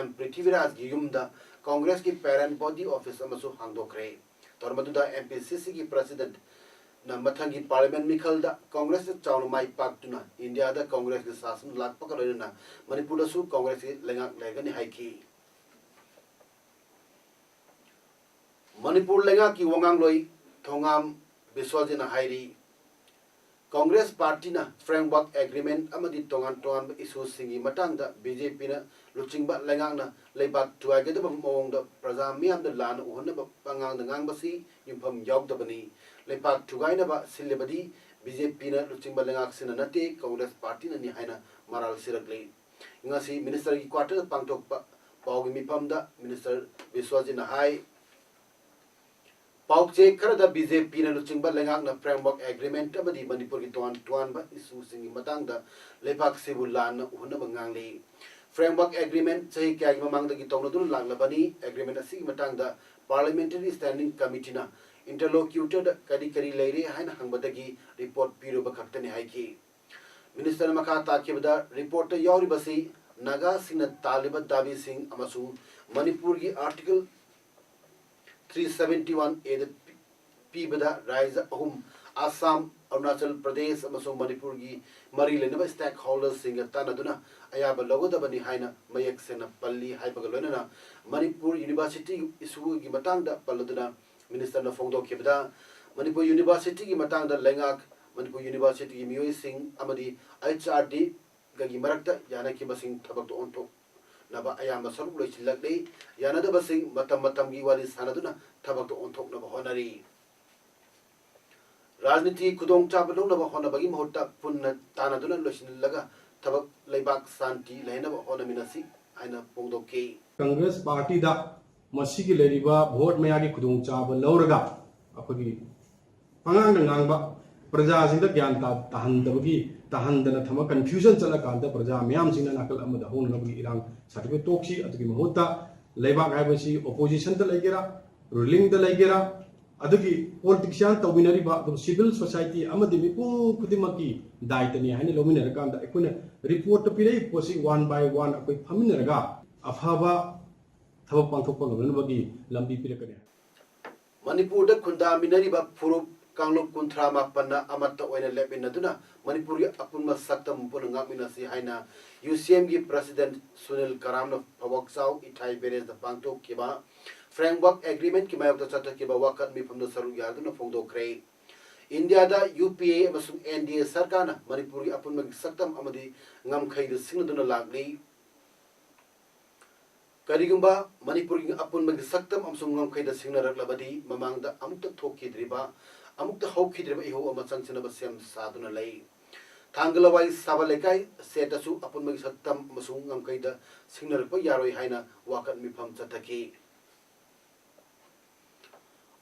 M ꯄ꯭ꯔꯤꯊꯤꯕꯤꯔꯥꯖꯒꯤ ꯌꯨꯝꯗ Congressꯀꯤ parent body office ꯑꯃꯁꯨ ꯍꯥꯡꯗꯣꯛꯈ꯭ꯔꯦ꯫ ꯊꯧꯔꯝ ꯑꯗꯨꯗ M P C Cꯒꯤ Presidentꯅ ꯃꯊꯪꯒꯤ Parliament ꯃꯤꯈꯜꯗ Congressꯅ ꯆꯥꯎꯅ ꯃꯥꯏ ꯄꯥꯛꯇꯨꯅ ꯏꯟꯗꯤꯌꯥꯗ Congressꯀꯤ ꯁꯥꯁꯟ ꯂꯥꯛꯄꯒ ꯂꯣꯏꯅꯅ ꯃꯅꯤꯄꯨꯔꯗꯁꯨ Congressꯀꯤ ꯂꯩꯉꯥꯛ ꯂꯩꯔꯒꯅꯤ ꯍꯥꯏꯈꯤ꯫ ꯃꯅꯤꯄꯨꯔ ꯂꯩꯉꯥꯛꯀꯤ ꯋꯥꯉꯥꯡꯂꯣꯏ ꯊꯣꯉꯥꯝ ꯕꯤꯁ꯭ꯋꯖꯤꯠꯅ ꯍꯥꯏꯔꯤ꯫ ꯀꯪꯒ꯭ꯔꯦꯁ ꯄꯥꯔꯇꯤꯅ framework agreement ꯑꯃꯗꯤ ꯇꯣꯉꯥꯟ ꯇꯣꯉꯥꯟꯕ issueꯁꯤꯡꯒꯤ ꯃꯇꯥꯡꯗ BJPꯅ ꯂꯨꯆꯤꯡꯕ ꯂꯩꯉꯥꯛꯅ ꯂꯩꯕꯥꯛ ꯊꯨꯒꯥꯏꯒꯗꯕ ꯃꯑꯣꯡꯗ ꯄ꯭ꯔꯖꯥ ꯃꯤꯌꯥꯝꯗ ꯂꯥꯟꯅ ꯎꯍꯟꯅꯕ ꯄꯉꯥꯡꯗ ꯉꯥꯡꯕꯁꯤ ꯌꯨꯝꯐꯝ ꯌꯥꯎꯗꯕꯅꯤ꯫ ꯂꯩꯕꯥꯛ ꯊꯨꯒꯥꯏꯅꯕ ꯁꯤꯜꯂꯤꯕꯗꯤ BJPꯅ ꯂꯨꯆꯤꯡꯕ ꯂꯩꯉꯥꯛꯁꯤꯅ ꯅꯠꯇꯦ, ꯀꯪꯒ꯭ꯔꯦꯁ ꯄꯥꯔꯇꯤꯅꯅꯤ ꯍꯥꯏꯅ ꯃꯔꯥꯜ ꯁꯤꯔꯛꯂꯤ꯫ ꯉꯁꯤ ministerꯒꯤ quarterꯗ ꯄꯥꯡꯊꯣꯛꯄ ꯄꯥꯎꯒꯤ ꯃꯤꯐꯝꯗ minister ꯕꯤꯁ꯭ꯋꯖꯤꯠꯅ ꯍꯥꯏ, ꯄꯥꯎꯆꯦ ꯈꯔꯗ BJPꯅ ꯂꯨꯆꯤꯡꯕ ꯂꯩꯉꯥꯛꯅ framework agreement ꯑꯃꯗꯤ ꯃꯅꯤꯄꯨꯔꯒꯤ ꯇꯣꯉꯥꯟ ꯇꯣꯉꯥꯟꯕ issueꯁꯤꯡꯒꯤ ꯃꯇꯥꯡꯗ ꯂꯩꯕꯥꯛꯁꯤꯕꯨ ꯂꯥꯟꯅ ꯎꯍꯟꯅꯕ ꯉꯥꯡꯂꯤ꯫ Framework agreement ꯆꯍꯤ ꯀꯌꯥꯒꯤ ꯃꯃꯥꯡꯗꯒꯤ ꯇꯧꯅꯗꯨꯅ ꯂꯥꯛꯂꯕꯅꯤ꯫ Agreement ꯑꯁꯤꯒꯤ ꯃꯇꯥꯡꯗ Parliamentary Standing Committeeꯅ interlocutorꯗ ꯀꯔꯤ ꯀꯔꯤ ꯂꯩꯔꯦ ꯍꯥꯏꯅ ꯍꯪꯕꯗꯒꯤ report ꯄꯤꯔꯨꯕ ꯈꯛꯇꯅꯤ ꯍꯥꯏꯈꯤ꯫ Ministerꯅ ꯃꯈꯥ ꯇꯥꯈꯤꯕꯗ, reportꯇ ꯌꯥꯎꯔꯤꯕꯁꯤ ꯅꯥꯒꯥꯁꯤꯡꯅ ꯇꯥꯜꯂꯤꯕ ꯗꯥꯕꯤꯁꯤꯡ ꯑꯃꯁꯨꯡ ꯃꯅꯤꯄꯨꯔꯒꯤ Article three seventy one Aꯗ ꯄꯤ-, ꯄꯤꯕꯗ ꯔꯥꯖ꯭ꯌ ꯑꯍꯨꯝ, ꯑꯁꯥꯝ, ꯑꯔꯨꯅꯥꯆꯜ ꯄ꯭ꯔꯗꯦꯁ ꯑꯃꯁꯨꯡ ꯃꯅꯤꯄꯨꯔꯒꯤ ꯃꯔꯤ ꯂꯩꯅꯕ stakeholderꯁꯤꯡꯒ ꯇꯥꯟꯅꯗꯨꯅ ꯑꯌꯥꯕ ꯂꯧꯒꯗꯕꯅꯤ ꯍꯥꯏꯅ ꯃꯌꯦꯛ ꯁꯦꯡꯅ ꯄꯜꯂꯤ ꯍꯥꯏꯕꯒ ꯂꯣꯏꯅꯅ ꯃꯅꯤꯄꯨꯔ University issueꯒꯤ ꯃꯇꯥꯡꯗ ꯄꯜꯂꯗꯨꯅ ministerꯅ ꯐꯣꯡꯗꯣꯛꯈꯤꯕꯗ, ꯃꯅꯤꯄꯨꯔ Universityꯒꯤ ꯃꯇꯥꯡꯗ ꯂꯩꯉꯥꯛ, ꯃꯅꯤꯄꯨꯔ Universityꯒꯤ ꯃꯤꯑꯣꯏꯁꯤꯡ ꯑꯃꯗꯤ HRDꯒꯒꯤ ꯃꯔꯛꯇ ꯌꯥꯅꯈꯤꯕꯁꯤꯡ ꯊꯕꯛꯇ ꯑꯣꯟꯊꯣꯛꯅꯕ ꯑꯌꯥꯝꯕ ꯁꯔꯨꯛ ꯂꯣꯏꯁꯤꯜꯂꯛꯂꯤ꯫ ꯌꯥꯅꯗꯕꯁꯤꯡ ꯃꯇꯝ ꯃꯇꯝꯒꯤ ꯋꯥꯔꯤ ꯁꯥꯟꯅꯗꯨꯅ ꯊꯕꯛꯇ ꯑꯣꯟꯊꯣꯛꯅꯕ ꯍꯣꯠꯅꯔꯤ꯫ ꯔꯥꯖꯅꯤꯇꯤ ꯈꯨꯗꯣꯡꯆꯥꯕ ꯂꯧꯅꯕ ꯍꯣꯠꯅꯕꯒꯤ ꯃꯍꯨꯠꯇ ꯄꯨꯟꯅ ꯇꯥꯟꯅꯗꯨꯅ ꯂꯣꯏꯁꯤꯜꯂꯒ ꯊꯕꯛ ꯂꯩꯕꯥꯛ ꯁꯥꯟꯇꯤ ꯂꯩꯍꯟꯅꯕ ꯍꯣꯠꯅꯃꯤꯟꯅꯁꯤ ꯍꯥꯏꯅ ꯐꯣꯡꯗꯣꯛꯈꯤ꯫ ꯀꯪꯒ꯭ꯔꯦꯁ ꯄꯥꯔꯇꯤꯗ ꯃꯁꯤꯒꯤ ꯂꯩꯔꯤꯕ ꯚꯣꯠ ꯃꯌꯥꯒꯤ ꯈꯨꯗꯣꯡꯆꯥꯕ ꯂꯧꯔꯒ ꯑꯩꯈꯣꯏꯒꯤ ꯄꯉꯥꯡꯗ ꯉꯥꯡꯕ, ꯄ꯭ꯔꯖꯥꯁꯤꯡꯗ ꯒ꯭ꯌꯥꯟ ꯇꯥ-, ꯇꯥꯍꯟꯗꯕꯒꯤ, ꯇꯥꯍꯟꯗꯅ ꯊꯝꯃ confusion ꯆꯠꯂꯀꯥꯟꯗ ꯄ꯭ꯔꯖꯥ ꯃꯌꯥꯝꯁꯤꯡꯅ ꯅꯥꯀꯜ ꯑꯃꯗ ꯍꯧꯅꯅꯕꯒꯤ ꯏꯔꯥꯡ ꯁꯥꯗꯣꯛꯄꯒꯤ ꯇꯣꯛꯁꯤ꯫ ꯑꯗꯨꯒꯤ ꯃꯍꯨꯠꯇ ꯂꯩꯕꯥꯛ ꯍꯥꯏꯕꯁꯤ oppositionꯗ ꯂꯩꯒꯦꯔꯥ, rulingꯗ ꯂꯩꯒꯦꯔꯥ, ꯑꯗꯨꯒꯤ politician ꯇꯧꯃꯤꯟꯅꯔꯤꯕ ꯑꯗꯨꯒ civil society ꯑꯃꯗꯤ ꯃꯤꯄꯨꯝ ꯈꯨꯗꯤꯡꯃꯛꯀꯤ ꯗꯥꯏꯇꯅꯤ ꯍꯥꯏꯅ ꯂꯧꯃꯤꯟꯅꯔꯀꯥꯟꯗ ꯑꯩꯈꯣꯏꯅ reportꯇ ꯄꯤꯔꯛꯏ ꯄꯣꯠꯁꯤ one by one ꯑꯩꯈꯣꯏ ꯐꯝꯃꯤꯟꯅꯔꯒ ꯑꯐꯕ ꯊꯕꯛ ꯄꯥꯡꯊꯣꯛꯄ ꯉꯝꯅꯅꯕꯒꯤ ꯂꯝꯕꯤ ꯄꯤꯔꯛꯀꯅꯤ꯫ ꯃꯅꯤꯄꯨꯔꯗ ꯈꯨꯟꯗꯥꯃꯤꯟꯅꯔꯤꯕ ꯐꯨꯔꯨꯞ ꯀꯥꯡꯂꯨꯞ ꯀꯨꯟꯊ꯭ꯔꯥ ꯃꯥꯄꯟꯅ ꯑꯃꯠꯇ ꯑꯣꯏꯅ ꯂꯦꯞꯃꯤꯟꯅꯗꯨꯅ ꯃꯅꯤꯄꯨꯔꯒꯤ ꯑꯄꯨꯟꯕ ꯁꯛꯇꯝ ꯄꯨꯟꯅ ꯉꯥꯛꯃꯤꯟꯅꯁꯤ ꯍꯥꯏꯅ UCMꯒꯤ president ꯁꯨꯅꯤꯜ ꯀꯔꯥꯝꯅ ꯐꯋꯥꯛꯆꯥꯎ ꯏꯊꯥꯏ barrageꯗ ꯄꯥꯡꯊꯣꯛꯈꯤꯕ Framework Agreement ꯀꯤ ꯃꯥꯌꯣꯛꯇ ꯆꯠꯊꯈꯤꯕ ꯋꯥꯀꯠ ꯃꯤꯐꯝꯗ ꯁꯔꯨꯛ ꯌꯥꯗꯨꯅ ꯐꯣꯡꯗꯣꯛꯈ꯭ꯔꯦ꯫ ꯏꯟꯗꯤꯌꯥꯗ ꯌꯨ ꯄꯤ ꯑꯦ ꯑꯃꯁꯨꯡ ꯑꯦꯟ ꯗꯤ ꯑꯦ ꯁꯔꯀꯥꯔꯅ ꯃꯅꯤꯄꯨꯔꯒꯤ ꯑꯄꯨꯟꯕꯒꯤ ꯁꯛꯇꯝ ꯑꯃꯗꯤ ꯉꯝꯈꯩꯗ ꯁꯤꯡꯅꯗꯨꯅ ꯂꯥꯛꯂꯤ꯫ ꯀꯔꯤꯒꯨꯝꯕ ꯃꯅꯤꯄꯨꯔꯒꯤ ꯑꯄꯨꯟꯕꯒꯤ ꯁꯛꯇꯝ ꯑꯃꯁꯨꯡ ꯉꯝꯈꯩꯗ ꯁꯤꯡꯅꯔꯛꯂꯕꯗꯤ, ꯃꯃꯥꯡꯗ ꯑꯃꯨꯛꯇ ꯊꯣꯛꯈꯤꯗ꯭ꯔꯤꯕ, ꯑꯃꯨꯛꯇ ꯍꯧꯈꯤꯗ꯭ꯔꯤꯕ ꯏꯍꯧ ꯑꯃ ꯆꯪꯁꯤꯟꯅꯕ ꯁꯦꯝ ꯁꯥꯗꯨꯅ ꯂꯩ꯫ ꯊꯥꯡꯒ ꯂꯋꯥꯏ ꯁꯥꯕ ꯂꯩꯀꯥꯏ ꯁꯦꯠꯇꯁꯨ ꯑꯄꯨꯟꯕꯒꯤ ꯁꯛꯇꯝ ꯑꯃꯁꯨꯡ ꯉꯝꯈꯩꯗ ꯁꯤꯡꯅꯔꯛꯄ ꯌꯥꯔꯣꯏ ꯍꯥꯏꯅ ꯋꯥꯀꯠ ꯃꯤꯐꯝ ꯆꯠꯊꯈꯤ꯫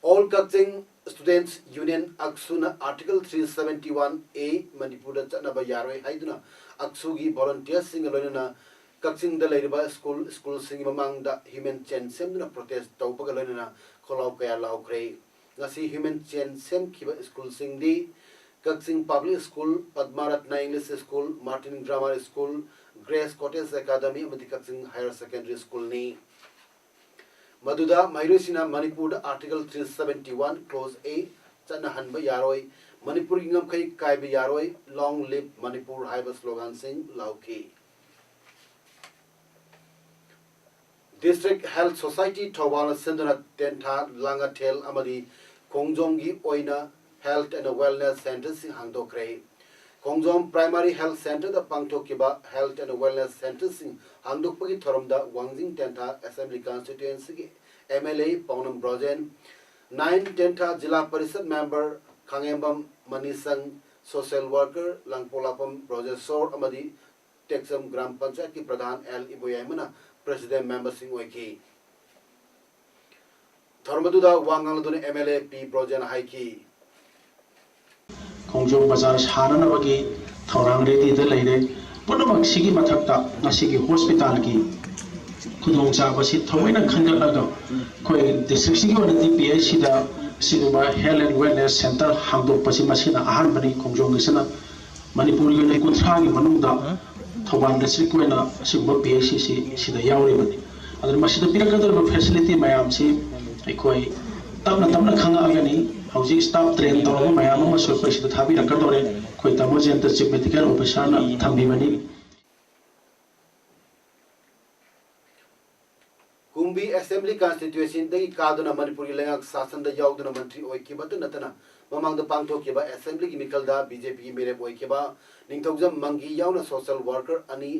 All Kakching Students Union, ꯑꯛꯁꯨꯅ Article three seventy one A ꯃꯅꯤꯄꯨꯔꯗ ꯆꯠꯅꯕ ꯌꯥꯔꯣꯏ ꯍꯥꯏꯗꯨꯅ ꯑꯛꯁꯨꯒꯤ volunteersꯁꯤꯡꯒ ꯂꯣꯏꯅꯅ ꯀꯛꯆꯤꯡꯗ ꯂꯩꯔꯤꯕ ꯁ꯭ꯀꯨꯜ, ꯁ꯭ꯀꯨꯜꯁꯤꯡꯒꯤ ꯃꯃꯥꯡꯗ human chain ꯁꯦꯝꯗꯨꯅ protest ꯇꯧꯕꯒ ꯂꯣꯏꯅꯅ ꯈꯣꯜꯂꯥꯎ ꯀꯌꯥ ꯂꯥꯎꯈ꯭ꯔꯦ꯫ ꯉꯁꯤ human chain ꯁꯦꯝꯈꯤꯕ ꯁ꯭ꯀꯨꯜꯁꯤꯡꯗꯤ ꯀꯛꯆꯤꯡ Public School, ꯄꯗꯃꯥꯔꯠꯅ English School, Martin Grammar School, Grace Cottage Academy ꯑꯃꯗꯤ ꯀꯛꯆꯤꯡ Higher Secondary Schoolꯅꯤ꯫ ꯃꯗꯨꯗ ꯃꯍꯩꯔꯣꯏꯁꯤꯡꯅ ꯃꯅꯤꯄꯨꯔꯗ Article three seventy one Clause A ꯆꯠꯅꯍꯟꯕ ꯌꯥꯔꯣꯏ, ꯃꯅꯤꯄꯨꯔꯒꯤ ꯉꯝꯈꯩ ꯀꯥꯏꯕ ꯌꯥꯔꯣꯏ, Long Live Manipur ꯍꯥꯏꯕ sloganꯁꯤꯡ ꯂꯥꯎꯈꯤ꯫ District Health Society ꯊꯧꯕꯥꯜꯅ ꯁꯤꯟꯗꯨꯅ ꯇꯦꯟꯊꯥ, ꯂꯥꯡꯉꯊꯦꯜ ꯑꯃꯗꯤ ꯈꯣꯡꯖꯣꯝꯒꯤ ꯑꯣꯏꯅ Health and Wellness Centreꯁꯤꯡ ꯍꯥꯡꯗꯣꯛꯈ꯭ꯔꯦ꯫ Khongjom Primary Health Centreꯗ ꯄꯥꯡꯊꯣꯛꯈꯤꯕ Health and Wellness Centreꯁꯤꯡ ꯍꯥꯡꯗꯣꯛꯄꯒꯤ ꯊꯧꯔꯝꯗ ꯋꯥꯡꯖꯤꯡ ꯇꯦꯟꯊꯥ Assembly Constituencyꯒꯤ M L A ꯄꯥꯎꯅꯝ Brojen, nine Tentha zila parishad member ꯈꯥꯉꯦꯝꯕꯝ ꯃꯅꯤꯁꯪ, social worker ꯂꯥꯡꯄꯣꯛꯂꯥꯛꯄꯝ ꯕ꯭ꯔꯣꯖꯦꯁꯣꯔ ꯑꯃꯗꯤ ꯇꯦꯛꯆꯝ ꯒ꯭ꯔꯥꯝ ꯄꯟꯆꯥꯌꯠꯀꯤ ꯄ꯭ꯔꯙꯥꯟ ꯑꯦꯜ ꯏꯕꯣꯌꯥꯏꯃꯅ president memberꯁꯤꯡ ꯑꯣꯏꯈꯤ꯫ ꯊꯧꯔꯝ ꯑꯗꯨꯗ ꯋꯥ ꯉꯥꯡꯂꯗꯨꯅ M L A ꯄꯤ ꯕ꯭ꯔꯣꯖꯦꯟ ꯍꯥꯏꯈꯤ꯫ ꯈꯣꯡꯖꯣꯝ ꯕꯖꯥꯔ ꯁꯥꯅꯅꯕꯒꯤ ꯊꯧꯔꯥꯡ readyꯗ ꯂꯩꯔꯦ꯫ ꯄꯨꯝꯅꯃꯛꯁꯤꯒꯤ ꯃꯊꯛꯇ ꯉꯁꯤꯒꯤ hospitalꯒꯤ ꯈꯨꯗꯣꯡꯆꯥꯕꯁꯤ ꯊꯑꯣꯏꯅ ꯈꯟꯒꯠꯂꯒ ꯑꯩꯈꯣꯏ districtꯁꯤꯒꯤ ꯑꯣꯏꯅꯗꯤ P H Cꯗ ꯑꯁꯤꯒꯨꯝꯕ Health and Wellness Centre ꯍꯥꯡꯗꯣꯛꯄꯁꯤ ꯃꯁꯤꯅ ꯑꯍꯥꯟꯕꯅꯤ꯫ ꯈꯣꯡꯖꯣꯝꯒꯤꯁꯤꯅ ꯃꯅꯤꯄꯨꯔꯒꯤ ꯑꯣꯏꯅ ꯀꯨꯟꯊ꯭ꯔꯥꯒꯤ ꯃꯅꯨꯡꯗ ꯊꯧꯕꯥꯜ districtꯀꯤ ꯑꯣꯏꯅ ꯑꯁꯤꯒꯨꯝꯕ P H Cꯁꯤ ꯁꯤꯗ ꯌꯥꯎꯔꯤꯕꯅꯤ꯫ ꯑꯗꯨꯅ ꯃꯁꯤꯗ ꯄꯤꯔꯛꯀꯗꯧꯔꯤꯕ facility ꯃꯌꯥꯝꯁꯤ ꯑꯩꯈꯣꯏ ꯇꯞꯅ ꯇꯞꯅ ꯈꯪꯉꯛꯑꯒꯅꯤ꯫ ꯍꯧꯖꯤꯛ staff train ꯇꯧꯔꯕ ꯃꯌꯥꯝ ꯑꯃꯁꯨ ꯑꯩꯈꯣꯏ ꯁꯤꯗ ꯊꯥꯕꯤꯔꯛꯀꯗꯧꯔꯦ꯫ ꯑꯩꯈꯣꯏ ꯇꯥꯃꯣ ꯖꯌꯟꯇ Chief Medical Officerꯅ ꯊꯝꯕꯤꯕꯅꯤ꯫ ꯕꯤ ꯑꯦꯁꯦꯝꯕ꯭ꯂꯤ ꯀꯟꯁꯇꯤꯇ꯭ꯌꯨꯑꯦꯟꯁꯤꯗꯒꯤ ꯀꯥꯗꯨꯅ ꯃꯅꯤꯄꯨꯔꯒꯤ ꯂꯩꯉꯥꯛ ꯁꯥꯁꯟꯗ ꯌꯥꯎꯗꯨꯅ ꯃꯟꯇ꯭ꯔꯤ ꯑꯣꯏꯈꯤꯕꯇ ꯅꯠꯇꯅ ꯃꯃꯥꯡꯗ ꯄꯥꯡꯊꯣꯛꯈꯤꯕ ꯑꯦꯁꯦꯝꯕ꯭ꯂꯤꯒꯤ ꯃꯤꯈꯜꯗ ꯕꯤ ꯖꯦ ꯄꯤꯒꯤ ꯃꯤꯔꯦꯞ ꯑꯣꯏꯈꯤꯕ ꯅꯤꯡꯊꯧꯖꯝ ꯃꯪꯒꯤ ꯌꯥꯎꯅ ꯁꯣꯁꯦꯜ ꯋꯥꯔꯀꯔ ꯑꯅꯤ,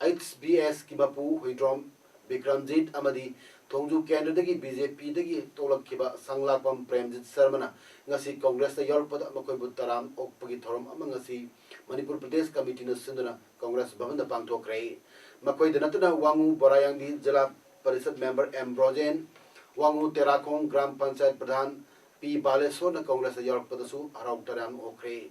ꯑꯩꯆ ꯕꯤ ꯑꯦꯁꯀꯤ ꯃꯄꯨ ꯍꯨꯏꯗ꯭ꯔꯣꯝ ꯕꯤꯀ꯭ꯔꯝꯖꯤꯠ ꯑꯃꯗꯤ ꯊꯣꯡꯖꯨ ꯀꯦꯟꯗ꯭ꯔꯗꯒꯤ ꯕꯤ ꯖꯦ ꯄꯤꯗꯒꯤ ꯊꯣꯛꯂꯛꯈꯤꯕ ꯁꯪꯂꯥꯛꯄꯝ ꯄ꯭ꯔꯦꯝꯖꯤꯠ ꯁꯔꯃꯅ ꯉꯁꯤ ꯀꯣꯡꯒ꯭ꯔꯦꯁꯇ ꯌꯥꯎꯔꯛꯄꯗ ꯃꯈꯣꯏꯕꯨ ꯇꯔꯥꯝ ꯑꯣꯛꯄꯒꯤ ꯊꯧꯔꯝ ꯑꯃ ꯉꯁꯤ ꯃꯅꯤꯄꯨꯔ ꯄ꯭ꯔꯗꯦꯁ ꯀꯃꯤꯇꯤꯅ ꯁꯤꯟꯗꯨꯅ ꯀꯣꯡꯒ꯭ꯔꯦꯁ ꯚꯕꯟꯗ ꯄꯥꯡꯊꯣꯛꯈ꯭ꯔꯦ꯫ ꯃꯈꯣꯏꯗ ꯅꯠꯇꯅ Wangoo Borayangbi zila parishad member M Brojen, Wangoo Terakhong gram panchayat pradhan P ꯕꯥꯂꯦꯁꯣꯔꯅ ꯀꯣꯡꯒ꯭ꯔꯦꯁꯇ ꯌꯥꯎꯔꯛꯄꯗꯁꯨ ꯍꯔꯥꯎ ꯇꯌꯥꯝꯅ ꯑꯣꯛꯈ꯭ꯔꯦ꯫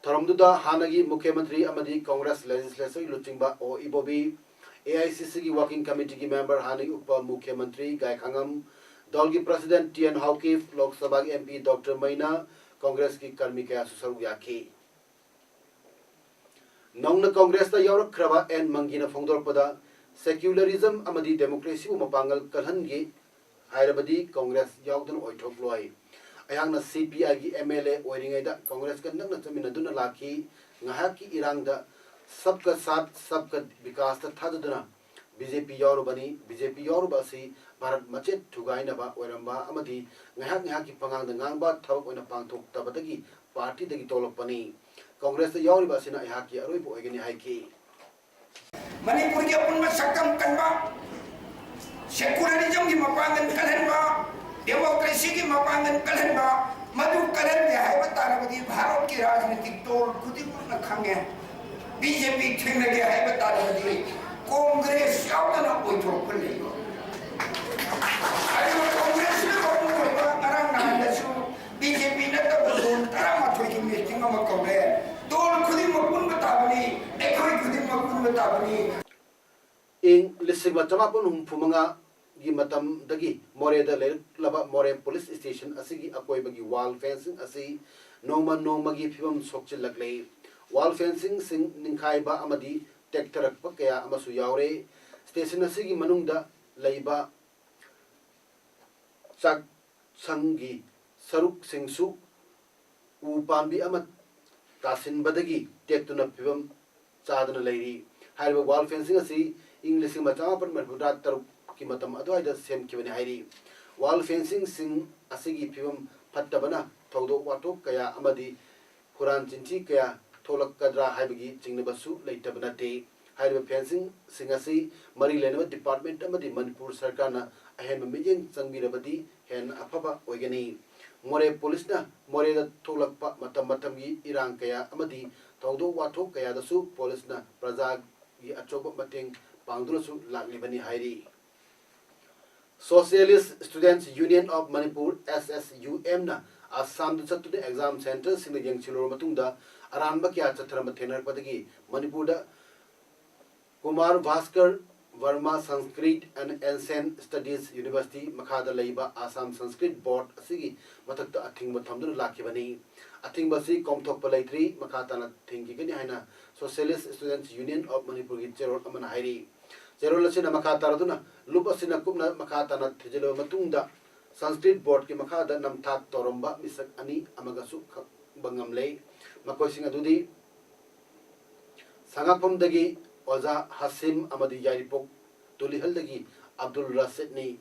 ꯊꯧꯔꯝꯗꯨꯗ ꯍꯥꯟꯅꯒꯤ ꯃꯨꯈ꯭ꯌ ꯃꯟꯇ꯭ꯔꯤ ꯑꯃꯗꯤ ꯀꯣꯡꯒ꯭ꯔꯦꯁ ꯂꯦꯖꯤꯁꯂꯦꯆꯔꯒꯤ ꯂꯨꯆꯤꯡꯕ ꯑꯣ ꯏꯕꯣꯕꯤ, ꯑꯦ ꯑꯥꯏ ꯁꯤ ꯁꯤꯒꯤ ꯋꯥꯔꯀꯤꯡ ꯀꯃꯤꯇꯤꯒꯤ ꯃꯦꯝꯕꯔ ꯍꯥꯟꯅꯒꯤ ꯎꯄ ꯃꯨꯈ꯭ꯌ ꯃꯟꯇ꯭ꯔꯤ ꯒꯥꯏꯈꯥꯉꯝ, ꯗꯜꯒꯤ ꯄ꯭ꯔꯁꯤꯗꯦꯟꯠ ꯇꯤ ꯑꯦꯟ ꯍꯥꯎꯀꯤꯞ, ꯂꯣꯛ ꯁꯚꯥꯒꯤ ꯑꯦꯝ ꯄꯤ ꯗꯣꯛꯇꯔ ꯃꯩꯅꯥ, ꯀꯣꯡꯒ꯭ꯔꯦꯁꯀꯤ ꯀꯔꯃꯤ ꯀꯌꯥꯁꯨ ꯁꯔꯨꯛ ꯌꯥꯈꯤ꯫ ꯅꯧꯅ ꯀꯣꯡꯒ꯭ꯔꯦꯁꯇ ꯌꯥꯎꯔꯛꯈ꯭ꯔꯕ ꯑꯦꯟ ꯃꯪꯒꯤꯅ ꯐꯣꯡꯗꯣꯔꯛꯄꯗ, ꯁꯦꯀ꯭ꯌꯨꯂꯔꯤꯖꯝ ꯑꯃꯗꯤ ꯗꯦꯃꯣꯀ꯭ꯔꯦꯁꯤꯕꯨ ꯃꯄꯥꯡꯒꯜ ꯀꯜꯍꯟꯒꯦ ꯍꯥꯏꯔꯕꯗꯤ ꯀꯣꯡꯒ꯭ꯔꯦꯁ ꯌꯥꯎꯗꯅ ꯑꯣꯏꯊꯣꯛꯂꯣꯏ꯫ ꯑꯩꯍꯥꯛꯅ ꯁꯤ ꯄꯤ ꯑꯥꯏꯒꯤ ꯑꯦꯝ ꯑꯦꯜ ꯑꯦ ꯑꯣꯏꯔꯤꯉꯩꯗ ꯀꯣꯡꯒ꯭ꯔꯦꯁꯀ ꯅꯛꯅ ꯆꯠꯃꯤꯟꯅꯗꯨꯅ ꯂꯥꯛꯈꯤ꯫ ꯉꯥꯏꯍꯥꯛꯀꯤ ꯏꯔꯥꯡꯗ ꯁꯕꯀ ꯁꯥꯊ ꯁꯕꯀ ꯕꯤꯀꯥꯁꯇ ꯊꯥꯖꯗꯨꯅ ꯕꯤ ꯖꯦ ꯄꯤ ꯌꯥꯎꯔꯨꯕꯅꯤ꯫ ꯕꯤ ꯖꯦ ꯄꯤ ꯌꯥꯎꯔꯨꯕ ꯑꯁꯤ ꯚꯥꯔꯠ ꯃꯆꯦꯠ ꯊꯨꯒꯥꯏꯅꯕ ꯑꯣꯏꯔꯝꯕ ꯑꯃꯗꯤ ꯉꯥꯏꯍꯥꯛ ꯉꯥꯏꯍꯥꯛꯀꯤ ꯄꯉꯥꯡꯗ ꯉꯥꯡꯕ ꯊꯕꯛ ꯑꯣꯏꯅ ꯄꯥꯡꯊꯣꯛꯇꯕꯗꯒꯤ ꯄꯥꯔꯇꯤꯗꯒꯤ ꯇꯣꯛꯂꯛꯄꯅꯤ꯫ ꯀꯣꯡꯒ꯭ꯔꯦꯁꯇ ꯌꯥꯎꯔꯤꯕ ꯑꯁꯤꯅ ꯑꯩꯍꯥꯛꯀꯤ ꯑꯔꯣꯏꯕ ꯑꯣꯏꯒꯅꯤ ꯍꯥꯏꯈꯤ꯫ ꯃꯅꯤꯄꯨꯔꯒꯤ ꯑꯄꯨꯟꯕ ꯁꯛꯇꯝ ꯀꯟꯕ, ꯁꯦꯀꯨꯂꯔꯤꯖꯝꯒꯤ ꯃꯄꯥꯡꯒꯜ ꯀꯜꯍꯟꯕ, ꯗꯦꯃꯣꯀ꯭ꯔꯦꯁꯤꯒꯤ ꯃꯄꯥꯡꯒꯜ ꯀꯜꯍꯟꯕ, ꯃꯗꯨ ꯀꯜꯍꯟꯒꯦ ꯍꯥꯏꯕ ꯇꯥꯔꯕꯗꯤ ꯚꯥꯔꯠꯀꯤ ꯔꯥꯖꯅꯤꯇꯤꯛ ꯗꯣꯜ ꯈꯨꯗꯤꯡꯃꯛꯅ ꯈꯪꯉꯦ, ꯕꯤ ꯖꯦ ꯄꯤ ꯊꯦꯡꯅꯒꯦ ꯍꯥꯏꯕ ꯇꯥꯔꯕꯗꯤ ꯀꯣꯡꯒ꯭ꯔꯦꯁ ꯌꯥꯎꯗꯅ ꯑꯣꯏꯊꯣꯛꯄ ꯂꯩꯕ꯫ ꯑꯗꯨꯒ ꯀꯣꯡꯒ꯭ꯔꯦꯁꯅ ꯃꯄꯨꯡ ꯑꯣꯏꯕ ꯉꯔꯥꯡ ꯅꯍꯥꯟꯗꯁꯨ ꯕꯤ ꯖꯦ ꯄꯤ ꯅꯠꯇꯕ ꯗꯣꯜ ꯇꯔꯥꯃꯥꯊꯣꯏꯒꯤ ꯃꯤꯇꯤꯡ ꯑꯃ ꯀꯧꯔꯦ꯫ ꯗꯣꯜ ꯈꯨꯗꯤꯡꯃꯛ ꯄꯨꯟꯕ ꯇꯥꯕꯅꯤ, ꯑꯩꯈꯣꯏ ꯈꯨꯗꯤꯡꯃꯛ ꯄꯨꯟꯕ ꯇꯥꯕꯅꯤ꯫ ꯏꯪ ꯂꯤꯁꯤꯡ ꯑꯃ ꯆꯃꯥꯄꯟ ꯍꯨꯝꯐꯨ ꯃꯉꯥꯒꯤ ꯃꯇꯝꯗꯒꯤ ꯃꯣꯔꯦꯗ ꯂꯩꯔꯛꯂꯕ ꯃꯣꯔꯦ ꯄꯨꯂꯤꯁ ꯁ꯭ꯇꯦꯁꯟ ꯑꯁꯤꯒꯤ ꯑꯀꯣꯏꯕꯒꯤ ꯋꯥꯜ ꯐꯦꯟꯁꯤꯡ ꯑꯁꯤ ꯅꯣꯡꯃ ꯅꯣꯡꯃꯒꯤ ꯐꯤꯕꯝ ꯁꯣꯛꯆꯤꯜꯂꯛꯂꯦ꯫ ꯋꯥꯜ ꯐꯦꯟꯁꯤꯡꯁꯤꯡ ꯅꯤꯡꯈꯥꯏꯕ ꯑꯃꯗꯤ ꯇꯦꯛꯊꯔꯛꯄ ꯀꯌꯥ ꯑꯃꯁꯨ ꯌꯥꯎꯔꯦ꯫ ꯁ꯭ꯇꯦꯁꯟ ꯑꯁꯤꯒꯤ ꯃꯅꯨꯡꯗ ꯂꯩꯕ ꯆꯥꯛꯁꯪꯒꯤ ꯁꯔꯨꯛꯁꯤꯡꯁꯨ ꯎ ꯄꯥꯝꯕꯤ ꯑꯃ ꯇꯥꯁꯤꯟꯕꯗꯒꯤ ꯇꯦꯛꯇꯨꯅ ꯐꯤꯕꯝ ꯆꯥꯗꯅ ꯂꯩꯔꯤ꯫ ꯍꯥꯏꯔꯤꯕ ꯋꯥꯜ ꯐꯦꯟꯁꯤꯡ ꯑꯁꯤ ꯏꯪ ꯂꯤꯁꯤꯡ ꯑꯃ ꯆꯃꯥꯄꯟ ꯃꯔꯤꯐꯨꯇꯔꯥ ꯇꯔꯨꯛ ꯀꯤ ꯃꯇꯝ ꯑꯗꯨꯋꯥꯏꯗ ꯁꯦꯝꯈꯤꯕꯅꯤ ꯍꯥꯏꯔꯤ꯫ Wall fencingꯁꯤꯡ ꯑꯁꯤꯒꯤ ꯐꯤꯕꯝ ꯐꯠꯇꯕꯅ ꯊꯧꯗꯣꯛ ꯋꯥꯊꯣꯛ ꯀꯌꯥ ꯑꯃꯗꯤ ꯍꯨꯔꯥꯟ ꯆꯤꯟꯊꯤ ꯀꯌꯥ ꯊꯣꯛꯂꯛꯀꯗ꯭ꯔꯥ ꯍꯥꯏꯕꯒꯤ ꯆꯤꯡꯅꯕꯁꯨ ꯂꯩꯇꯕ ꯅꯠꯇꯦ꯫ ꯍꯥꯏꯔꯤꯕ fencingꯁꯤꯡ ꯑꯁꯤ ꯃꯔꯤ ꯂꯩꯅꯕ department ꯑꯃꯗꯤ ꯃꯅꯤꯄꯨꯔ ꯁꯔꯀꯥꯔꯅ ꯑꯍꯦꯟꯕ ꯃꯤꯠꯌꯦꯡ ꯆꯪꯕꯤꯔꯕꯗꯤ ꯍꯦꯟꯅ ꯑꯐꯕ ꯑꯣꯏꯒꯅꯤ꯫ ꯃꯣꯔꯦ ꯄꯨꯂꯤꯁꯅ ꯃꯣꯔꯦꯗ ꯊꯣꯛꯂꯛꯄ ꯃꯇꯝ ꯃꯇꯝꯒꯤ ꯏꯔꯥꯡ ꯀꯌꯥ ꯑꯃꯗꯤ ꯊꯧꯗꯣꯛ ꯋꯥꯊꯣꯛ ꯀꯌꯥꯗꯁꯨ ꯄꯨꯂꯤꯁꯅ ꯄ꯭ꯔꯖꯥꯒꯤ ꯑꯆꯧꯕ ꯃꯇꯦꯡ ꯄꯥꯡꯗꯨꯅꯁꯨ ꯂꯥꯛꯂꯤꯕꯅꯤ ꯍꯥꯏꯔꯤ꯫ Socialist Students Union of Manipur, S S U M ꯅ ꯑꯁꯥꯝꯗ ꯆꯠꯇꯨꯅ exam centreꯁꯤꯡꯗ ꯌꯦꯡꯁꯤꯜꯂꯨꯔꯕ ꯃꯇꯨꯡꯗ ꯑꯔꯥꯟꯕ ꯀꯌꯥ ꯆꯠꯊꯔꯝꯕ ꯊꯦꯡꯅꯔꯛꯄꯗꯒꯤ ꯃꯅꯤꯄꯨꯔꯗ Kumar Bhaskar Verma Sanskrit and Ancient Studies University ꯃꯈꯥꯗ ꯂꯩꯕ ꯑꯁꯥꯝ Sanskrit Board ꯑꯁꯤꯒꯤ ꯃꯊꯛꯇ ꯑꯊꯤꯡꯕ ꯊꯝꯗꯨꯅ ꯂꯥꯛꯈꯤꯕꯅꯤ꯫ ꯑꯊꯤꯡꯕ ꯑꯁꯤ ꯀꯣꯝꯊꯣꯛꯄ ꯂꯩꯇ꯭ꯔꯤ, ꯃꯈꯥ ꯇꯥꯅ ꯊꯤꯡꯈꯤꯒꯅꯤ ꯍꯥꯏꯅ Socialist Students Union of ꯃꯅꯤꯄꯨꯔꯒꯤ ꯆꯦꯔꯣꯜ ꯑꯃꯅ ꯍꯥꯏꯔꯤ꯫ ꯆꯦꯔꯣꯜ ꯑꯁꯤꯅ ꯃꯈꯥ ꯇꯥꯔꯗꯨꯅ ꯂꯨꯞ ꯑꯁꯤꯅ ꯀꯨꯞꯅ ꯃꯈꯥ ꯇꯥꯅ ꯊꯤꯖꯤꯜꯂꯕ ꯃꯇꯨꯡꯗ Sanskrit Boardꯀꯤ ꯃꯈꯥꯗ ꯅꯝꯊꯥꯛ ꯇꯧꯔꯝꯕ ꯃꯤꯁꯛ ꯑꯅꯤ ꯑꯃꯒꯁꯨ ꯈꯪꯕ ꯉꯝꯂꯦ꯫ ꯃꯈꯣꯏꯁꯤꯡ ꯑꯗꯨꯗꯤ ꯁꯉꯥꯛꯐꯝꯗꯒꯤ ꯑꯣꯖꯥ ꯍꯥꯁꯤꯝ ꯑꯃꯗꯤ ꯌꯥꯏꯔꯤꯄꯣꯛ ꯇꯨꯂꯤꯍꯜꯗꯒꯤ ꯑꯕꯗꯨꯜ ꯔꯥꯁꯤꯗꯅꯤ꯫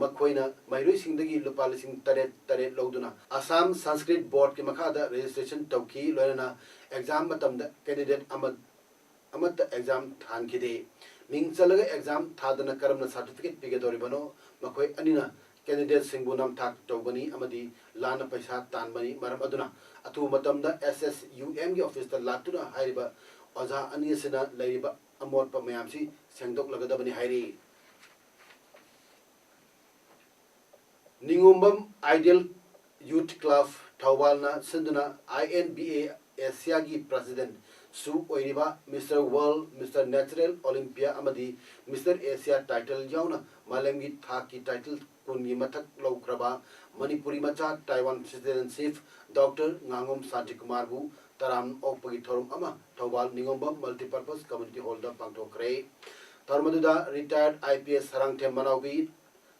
ꯃꯈꯣꯏꯅ ꯃꯍꯩꯔꯣꯏꯁꯤꯡꯗꯒꯤ ꯂꯨꯄꯥ ꯂꯤꯁꯤꯡ ꯇꯔꯦꯠ ꯇꯔꯦꯠ ꯂꯧꯗꯨꯅ ꯑꯁꯥꯝ Sanskrit Boardꯀꯤ ꯃꯈꯥꯗ registration ꯇꯧꯈꯤ꯫ ꯂꯣꯏꯅꯅ exam ꯃꯇꯝꯗ candidate ꯑꯃ ꯑꯃꯠꯇ exam ꯊꯥꯍꯟꯈꯤꯗꯦ꯫ ꯃꯤꯡ ꯆꯜꯂꯒ exam ꯊꯥꯗꯅ ꯀꯔꯝꯅ certificate ꯄꯤꯒꯗꯧꯔꯤꯕꯅꯣ? ꯃꯈꯣꯏ ꯑꯅꯤꯅ candidateꯁꯤꯡꯕꯨ ꯅꯝꯊꯥꯛ ꯇꯧꯕꯅꯤ ꯑꯃꯗꯤ ꯂꯥꯟꯅ ꯄꯩꯁꯥ ꯇꯥꯟꯕꯅꯤ꯫ ꯃꯔꯝ ꯑꯗꯨꯅ ꯑꯊꯨꯕ ꯃꯇꯝꯗ S S U Mꯒꯤ officeꯇ ꯂꯥꯛꯇꯨꯅ ꯍꯥꯏꯔꯤꯕ ꯑꯣꯖꯥ ꯑꯅꯤ ꯑꯁꯤꯅ ꯂꯩꯔꯤꯕ ꯑꯃꯣꯠꯄ ꯃꯌꯥꯝꯁꯤ ꯁꯦꯡꯗꯣꯛꯂꯒꯗꯕꯅꯤ ꯍꯥꯏꯔꯤ꯫ ꯅꯤꯉꯣꯝꯕꯝ Ideal Youth Club ꯊꯧꯕꯥꯜꯅ ꯁꯤꯟꯗꯨꯅ I N B A Asiaꯒꯤ presidentꯁꯨ ꯑꯣꯏꯔꯤꯕ Mister World, Mister Natural Olympia ꯑꯃꯗꯤ Mister Asia title ꯌꯥꯎꯅ ꯃꯥꯂꯦꯝꯒꯤ ꯊꯥꯛꯀꯤ title ꯀꯨꯟꯒꯤ ꯃꯊꯛ ꯂꯧꯈ꯭ꯔꯕ ꯃꯅꯤꯄꯨꯔꯤ ꯃꯆꯥ Taiwan citizenship Doctor ꯉꯥꯉꯣꯝ ꯁꯥꯟꯇꯤꯀꯨꯃꯥꯔꯕꯨ ꯇꯔꯥꯝꯅ ꯑꯣꯛꯄꯒꯤ ꯊꯧꯔꯝ ꯑꯃ ꯊꯧꯕꯥꯜ ꯅꯤꯉꯣꯝꯕꯝ Multipurpose Community Hallꯗ ꯄꯥꯡꯊꯣꯛꯈ꯭ꯔꯦ꯫ ꯊꯧꯔꯝ ꯑꯗꯨꯗ retired I P S Sarangthem ꯃꯅꯥꯎꯕꯤ,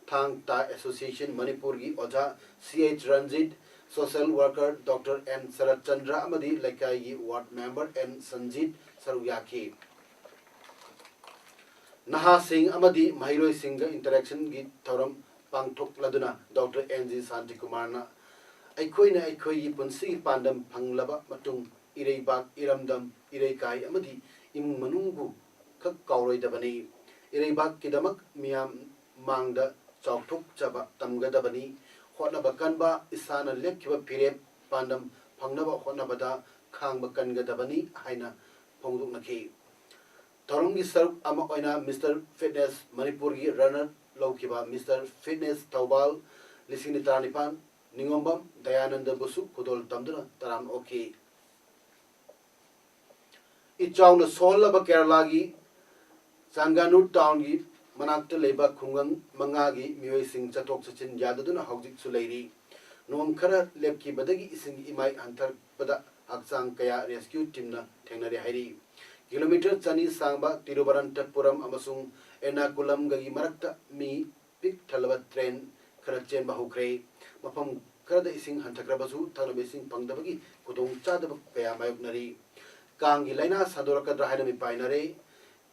ꯊꯥꯡ ꯇꯥ Association ꯃꯅꯤꯄꯨꯔꯒꯤ ꯑꯣꯖꯥ C H Ranjit, social worker Doctor N Saratchandra ꯑꯃꯗꯤ ꯂꯩꯀꯥꯏꯒꯤ ward member N ꯁꯟꯖꯤꯠ ꯁꯔꯨꯛ ꯌꯥꯈꯤ꯫ ꯅꯍꯥꯁꯤꯡ ꯑꯃꯗꯤ ꯃꯍꯩꯔꯣꯏꯁꯤꯡꯒ interactionꯒꯤ ꯊꯧꯔꯝ ꯄꯥꯡꯊꯣꯛꯂꯗꯨꯅ ꯗꯣꯛꯇꯔ ꯑꯦꯟ ꯖꯤ ꯁꯥꯟꯇꯤꯀꯨꯃꯥꯔꯅ ꯑꯩꯈꯣꯏꯅ ꯑꯩꯈꯣꯏꯒꯤ ꯄꯨꯟꯁꯤꯒꯤ ꯄꯥꯟꯗꯝ ꯐꯪꯂꯕ ꯃꯇꯨꯡ ꯏꯔꯩꯕꯥꯛ, ꯏꯔꯝꯗꯝ, ꯏꯔꯩꯀꯥꯏ ꯑꯃꯗꯤ ꯏꯃꯨꯡ ꯃꯅꯨꯡꯕꯨ ꯈꯛ ꯀꯥꯎꯔꯣꯏꯗꯕꯅꯤ꯫ ꯏꯔꯩꯕꯥꯛꯀꯤꯗꯃꯛ ꯃꯤꯌꯥꯝ ꯃꯥꯡꯗ ꯆꯥꯎꯊꯣꯛꯆꯕ ꯇꯝꯒꯗꯕꯅꯤ꯫ ꯍꯣꯠꯅꯕ ꯀꯟꯕ, ꯏꯁꯥꯅ ꯂꯦꯞꯈꯤꯕ ꯐꯤꯔꯦꯞ ꯄꯥꯟꯗꯝ ꯐꯪꯅꯕ ꯍꯣꯠꯅꯕꯗ ꯈꯥꯡꯕ ꯀꯟꯒꯗꯕꯅꯤ ꯍꯥꯏꯅ ꯐꯣꯡꯗꯣꯛꯅꯈꯤ꯫ ꯊꯧꯔꯝꯒꯤ ꯁꯔꯨꯛ ꯑꯃ ꯑꯣꯏꯅ Mister Fitness ꯃꯅꯤꯄꯨꯔꯒꯤ runner ꯂꯧꯈꯤꯕ Mister Fitness ꯊꯧꯕꯥꯜ ꯂꯤꯁꯤꯡ ꯑꯅꯤ ꯇꯔꯥꯅꯤꯄꯥꯟ ꯅꯤꯉꯣꯝꯕꯝ ꯗꯌꯥꯅꯟꯗꯕꯨꯁꯨ ꯈꯨꯗꯣꯜ ꯇꯝꯗꯨꯅ ꯇꯔꯥꯝꯅ ꯑꯣꯛꯈꯤ꯫ ꯏꯆꯥꯎꯅ ꯁꯣꯛꯍꯜꯂꯕ ꯀꯦꯔꯂꯥꯒꯤ ꯆꯥꯡꯒꯥꯅꯨꯔ townꯒꯤ ꯃꯅꯥꯛꯇ ꯂꯩꯕ ꯈꯨꯡꯒꯪ ꯃꯉꯥꯒꯤ ꯃꯤꯑꯣꯏꯁꯤꯡ ꯆꯠꯊꯣꯛ ꯆꯠꯁꯤꯟ ꯌꯥꯗꯗꯨꯅ ꯍꯧꯖꯤꯛꯁꯨ ꯂꯩꯔꯤ꯫ ꯅꯣꯡ ꯈꯔ ꯂꯦꯞꯈꯤꯕꯗꯒꯤ ꯏꯁꯤꯡ ꯏꯃꯥꯏ ꯍꯟꯊꯔꯛꯄꯗ ꯍꯛꯆꯥꯡ ꯀꯌꯥ rescue teamꯅ ꯊꯦꯡꯅꯔꯦ ꯍꯥꯏꯔꯤ꯫ Kilometre ꯆꯅꯤ ꯁꯥꯡꯕ ꯇꯤꯔꯨꯕꯔꯟꯇꯄꯨꯔꯝ ꯑꯃꯁꯨꯡ ꯑꯦꯔꯅꯥꯀꯨꯂꯝꯒꯒꯤ ꯃꯔꯛꯇ ꯃꯤ ꯄꯤꯛ ꯊꯜꯂꯕ train ꯈꯔ ꯆꯦꯟꯕ ꯍꯧꯈ꯭ꯔꯦ꯫ ꯃꯐꯝ ꯈꯔꯗ ꯏꯁꯤꯡ ꯍꯟꯊꯈ꯭ꯔꯕꯁꯨ ꯊꯛꯅꯕ ꯏꯁꯤꯡ ꯐꯪꯗꯕꯒꯤ ꯈꯨꯗꯣꯡꯆꯥꯗꯕ ꯀꯌꯥ ꯃꯥꯌꯣꯛꯅꯔꯤ꯫ ꯀꯥꯡꯒꯤ ꯂꯥꯏꯅꯥ ꯁꯟꯗꯣꯔꯛꯀꯗ꯭ꯔꯥ ꯍꯥꯏꯅ ꯃꯤꯄꯥꯏꯅꯔꯦ꯫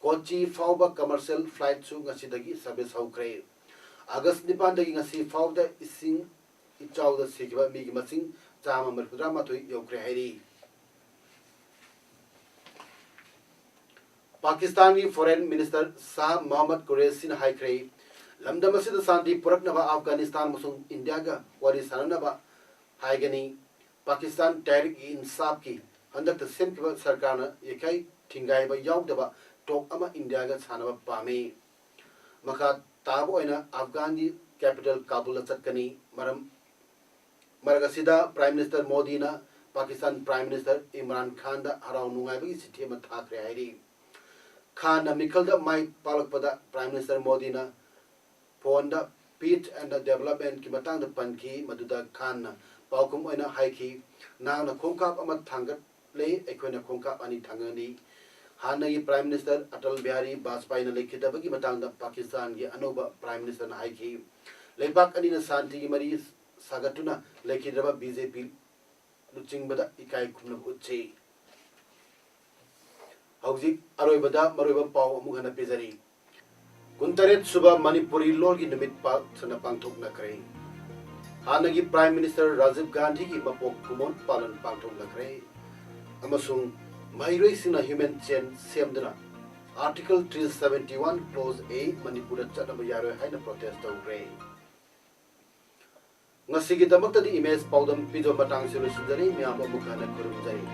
ꯀꯣꯆꯤ ꯐꯥꯎꯕ commercial flightꯁꯨ ꯉꯁꯤꯗꯒꯤ service ꯍꯧꯈ꯭ꯔꯦ꯫ ꯑꯥꯒꯁ ꯅꯤꯄꯥꯟꯗꯒꯤ ꯉꯁꯤ ꯐꯥꯎꯕꯗ ꯏꯁꯤꯡ ꯏꯆꯥꯎꯗ ꯁꯤꯈꯤꯕ ꯃꯤꯒꯤ ꯃꯁꯤꯡ ꯆꯥꯝꯃ ꯃꯔꯤꯐꯨꯇꯔꯥ ꯃꯥꯊꯣꯏ ꯌꯧꯈ꯭ꯔꯦ ꯍꯥꯏꯔꯤ꯫ ꯄꯥꯀꯤꯁꯇꯥꯟꯒꯤ Foreign Minister ꯁꯥꯍ ꯃꯣꯍꯝꯃꯗ ꯀꯨꯔꯦꯁꯤꯅ ꯍꯥꯏꯈ꯭ꯔꯦ, ꯂꯝꯗꯝ ꯑꯁꯤꯗ ꯁꯥꯟꯇꯤ ꯄꯨꯔꯛꯅꯕ ꯑꯐꯒꯥꯅꯤꯁꯇꯥꯟ ꯑꯃꯁꯨꯡ ꯏꯟꯗꯤꯌꯥꯒ ꯋꯥꯔꯤ ꯁꯥꯅꯅꯕ ꯍꯥꯏꯒꯅꯤ꯫ ꯄꯥꯀꯤꯁꯇꯥꯟ ꯇꯦꯍꯔꯤꯛ ꯏ ꯏꯟꯁꯥꯐꯀꯤ ꯍꯟꯗꯛꯇ ꯁꯦꯝꯈꯤꯕ ꯁꯔꯀꯥꯔꯅ ꯌꯩꯈꯥꯏ ꯊꯤꯡꯒꯥꯏꯕ ꯌꯥꯎꯗꯕ talk ꯑꯃ ꯏꯟꯗꯤꯌꯥꯒ ꯁꯥꯟꯅꯕ ꯄꯥꯝꯃꯤ꯫ ꯃꯈꯥ ꯇꯥꯕ ꯑꯣꯏꯅ ꯑꯐꯒꯥꯟꯒꯤ capital ꯀꯥꯕꯨꯜꯗ ꯆꯠꯀꯅꯤ꯫ ꯃꯔꯝ ꯃꯔꯛ ꯑꯁꯤꯗ Prime Minister ꯃꯣꯗꯤꯅ ꯄꯥꯀꯤꯁꯇꯥꯟ Prime Minister ꯏꯝꯔꯥꯟ ꯈꯥꯟꯗ ꯍꯔꯥꯎ ꯅꯨꯡꯉꯥꯏꯕꯒꯤ ꯆꯤꯊꯤ ꯑꯃ ꯊꯥꯈ꯭ꯔꯦ ꯍꯥꯏꯔꯤ꯫ ꯈꯥꯟꯅ ꯃꯤꯈꯜꯗ ꯃꯥꯏ ꯄꯥꯛꯂꯛꯄꯗ Prime Minister ꯃꯣꯗꯤꯅ phoneꯗ peace and developmentꯀꯤ ꯃꯇꯥꯡꯗ ꯄꯟꯈꯤ, ꯃꯗꯨꯗ ꯈꯥꯟꯅ ꯄꯥꯎꯈꯨꯝ ꯑꯣꯏꯅ ꯍꯥꯏꯈꯤ, "ꯅꯍꯥꯛꯅ ꯈꯣꯡꯀꯥꯞ ꯑꯃ ꯊꯥꯡꯒꯠꯂꯦ, ꯑꯩꯈꯣꯏꯅ ꯈꯣꯡꯀꯥꯞ ꯑꯅꯤ ꯊꯥꯡꯒꯠꯂꯤ꯫" ꯍꯥꯟꯅꯒꯤ Prime Minister ꯑꯇꯜ ꯕꯤꯍꯥꯔꯤ ꯕꯥꯖꯄꯥꯏꯅ ꯂꯩꯈꯤꯗꯕꯒꯤ ꯃꯇꯥꯡꯗ ꯄꯥꯀꯤꯁꯇꯥꯟꯒꯤ ꯑꯅꯧꯕ Prime Ministerꯅ ꯍꯥꯏꯈꯤ, ꯂꯩꯕꯥꯛ ꯑꯅꯤꯅ ꯁꯥꯟꯇꯤꯒꯤ ꯃꯔꯤ ꯁꯥꯒꯠꯇꯨꯅ ꯂꯩꯈꯤꯗ꯭ꯔꯕ ꯕꯤ ꯖꯦ ꯄꯤ ꯂꯨꯆꯤꯡꯕꯗ ꯏꯀꯥꯏ ꯈꯨꯝꯅꯕ ꯎꯠꯆꯩ꯫ ꯍꯧꯖꯤꯛ ꯑꯔꯣꯏꯕꯗ ꯃꯔꯨꯑꯣꯏꯕ ꯄꯥꯎ ꯑꯃꯨꯛ ꯍꯟꯅ ꯄꯤꯖꯔꯤ꯫ ꯀꯨꯟꯇꯔꯦꯠ ꯁꯨꯕ ꯃꯅꯤꯄꯨꯔꯤ ꯂꯣꯜꯒꯤ ꯅꯨꯃꯤꯠ ꯄꯥꯛ ꯁꯟꯅ ꯄꯥꯡꯊꯣꯛꯅꯈ꯭ꯔꯦ꯫ ꯍꯥꯟꯅꯒꯤ Prime Minister ꯔꯥꯖꯤꯕ ꯒꯥꯟꯙꯤꯒꯤ ꯃꯄꯣꯛ ꯀꯨꯝꯑꯣꯟ ꯄꯥꯂꯟ ꯄꯥꯡꯊꯣꯛꯅꯈ꯭ꯔꯦ꯫ ꯑꯃꯁꯨꯡ ꯃꯍꯩꯔꯣꯏꯁꯤꯡꯅ human chain ꯁꯦꯝꯗꯨꯅ Article three seventy one Clause A ꯃꯅꯤꯄꯨꯔꯗ ꯆꯠꯅꯕ ꯌꯥꯔꯣꯏ ꯍꯥꯏꯅ protest ꯇꯧꯈ꯭ꯔꯦ꯫ ꯉꯁꯤꯒꯤꯗꯃꯛꯇꯗꯤ ꯏꯃꯦꯖ ꯄꯥꯎꯗꯝ ꯄꯤꯖꯕ ꯃꯇꯥꯡꯁꯤ ꯂꯣꯏꯁꯤꯟꯖꯔꯤ꯫ ꯃꯌꯥꯝ ꯑꯃꯨꯛ ꯍꯟꯅ ꯈꯨꯔꯨꯝꯖꯔꯤ꯫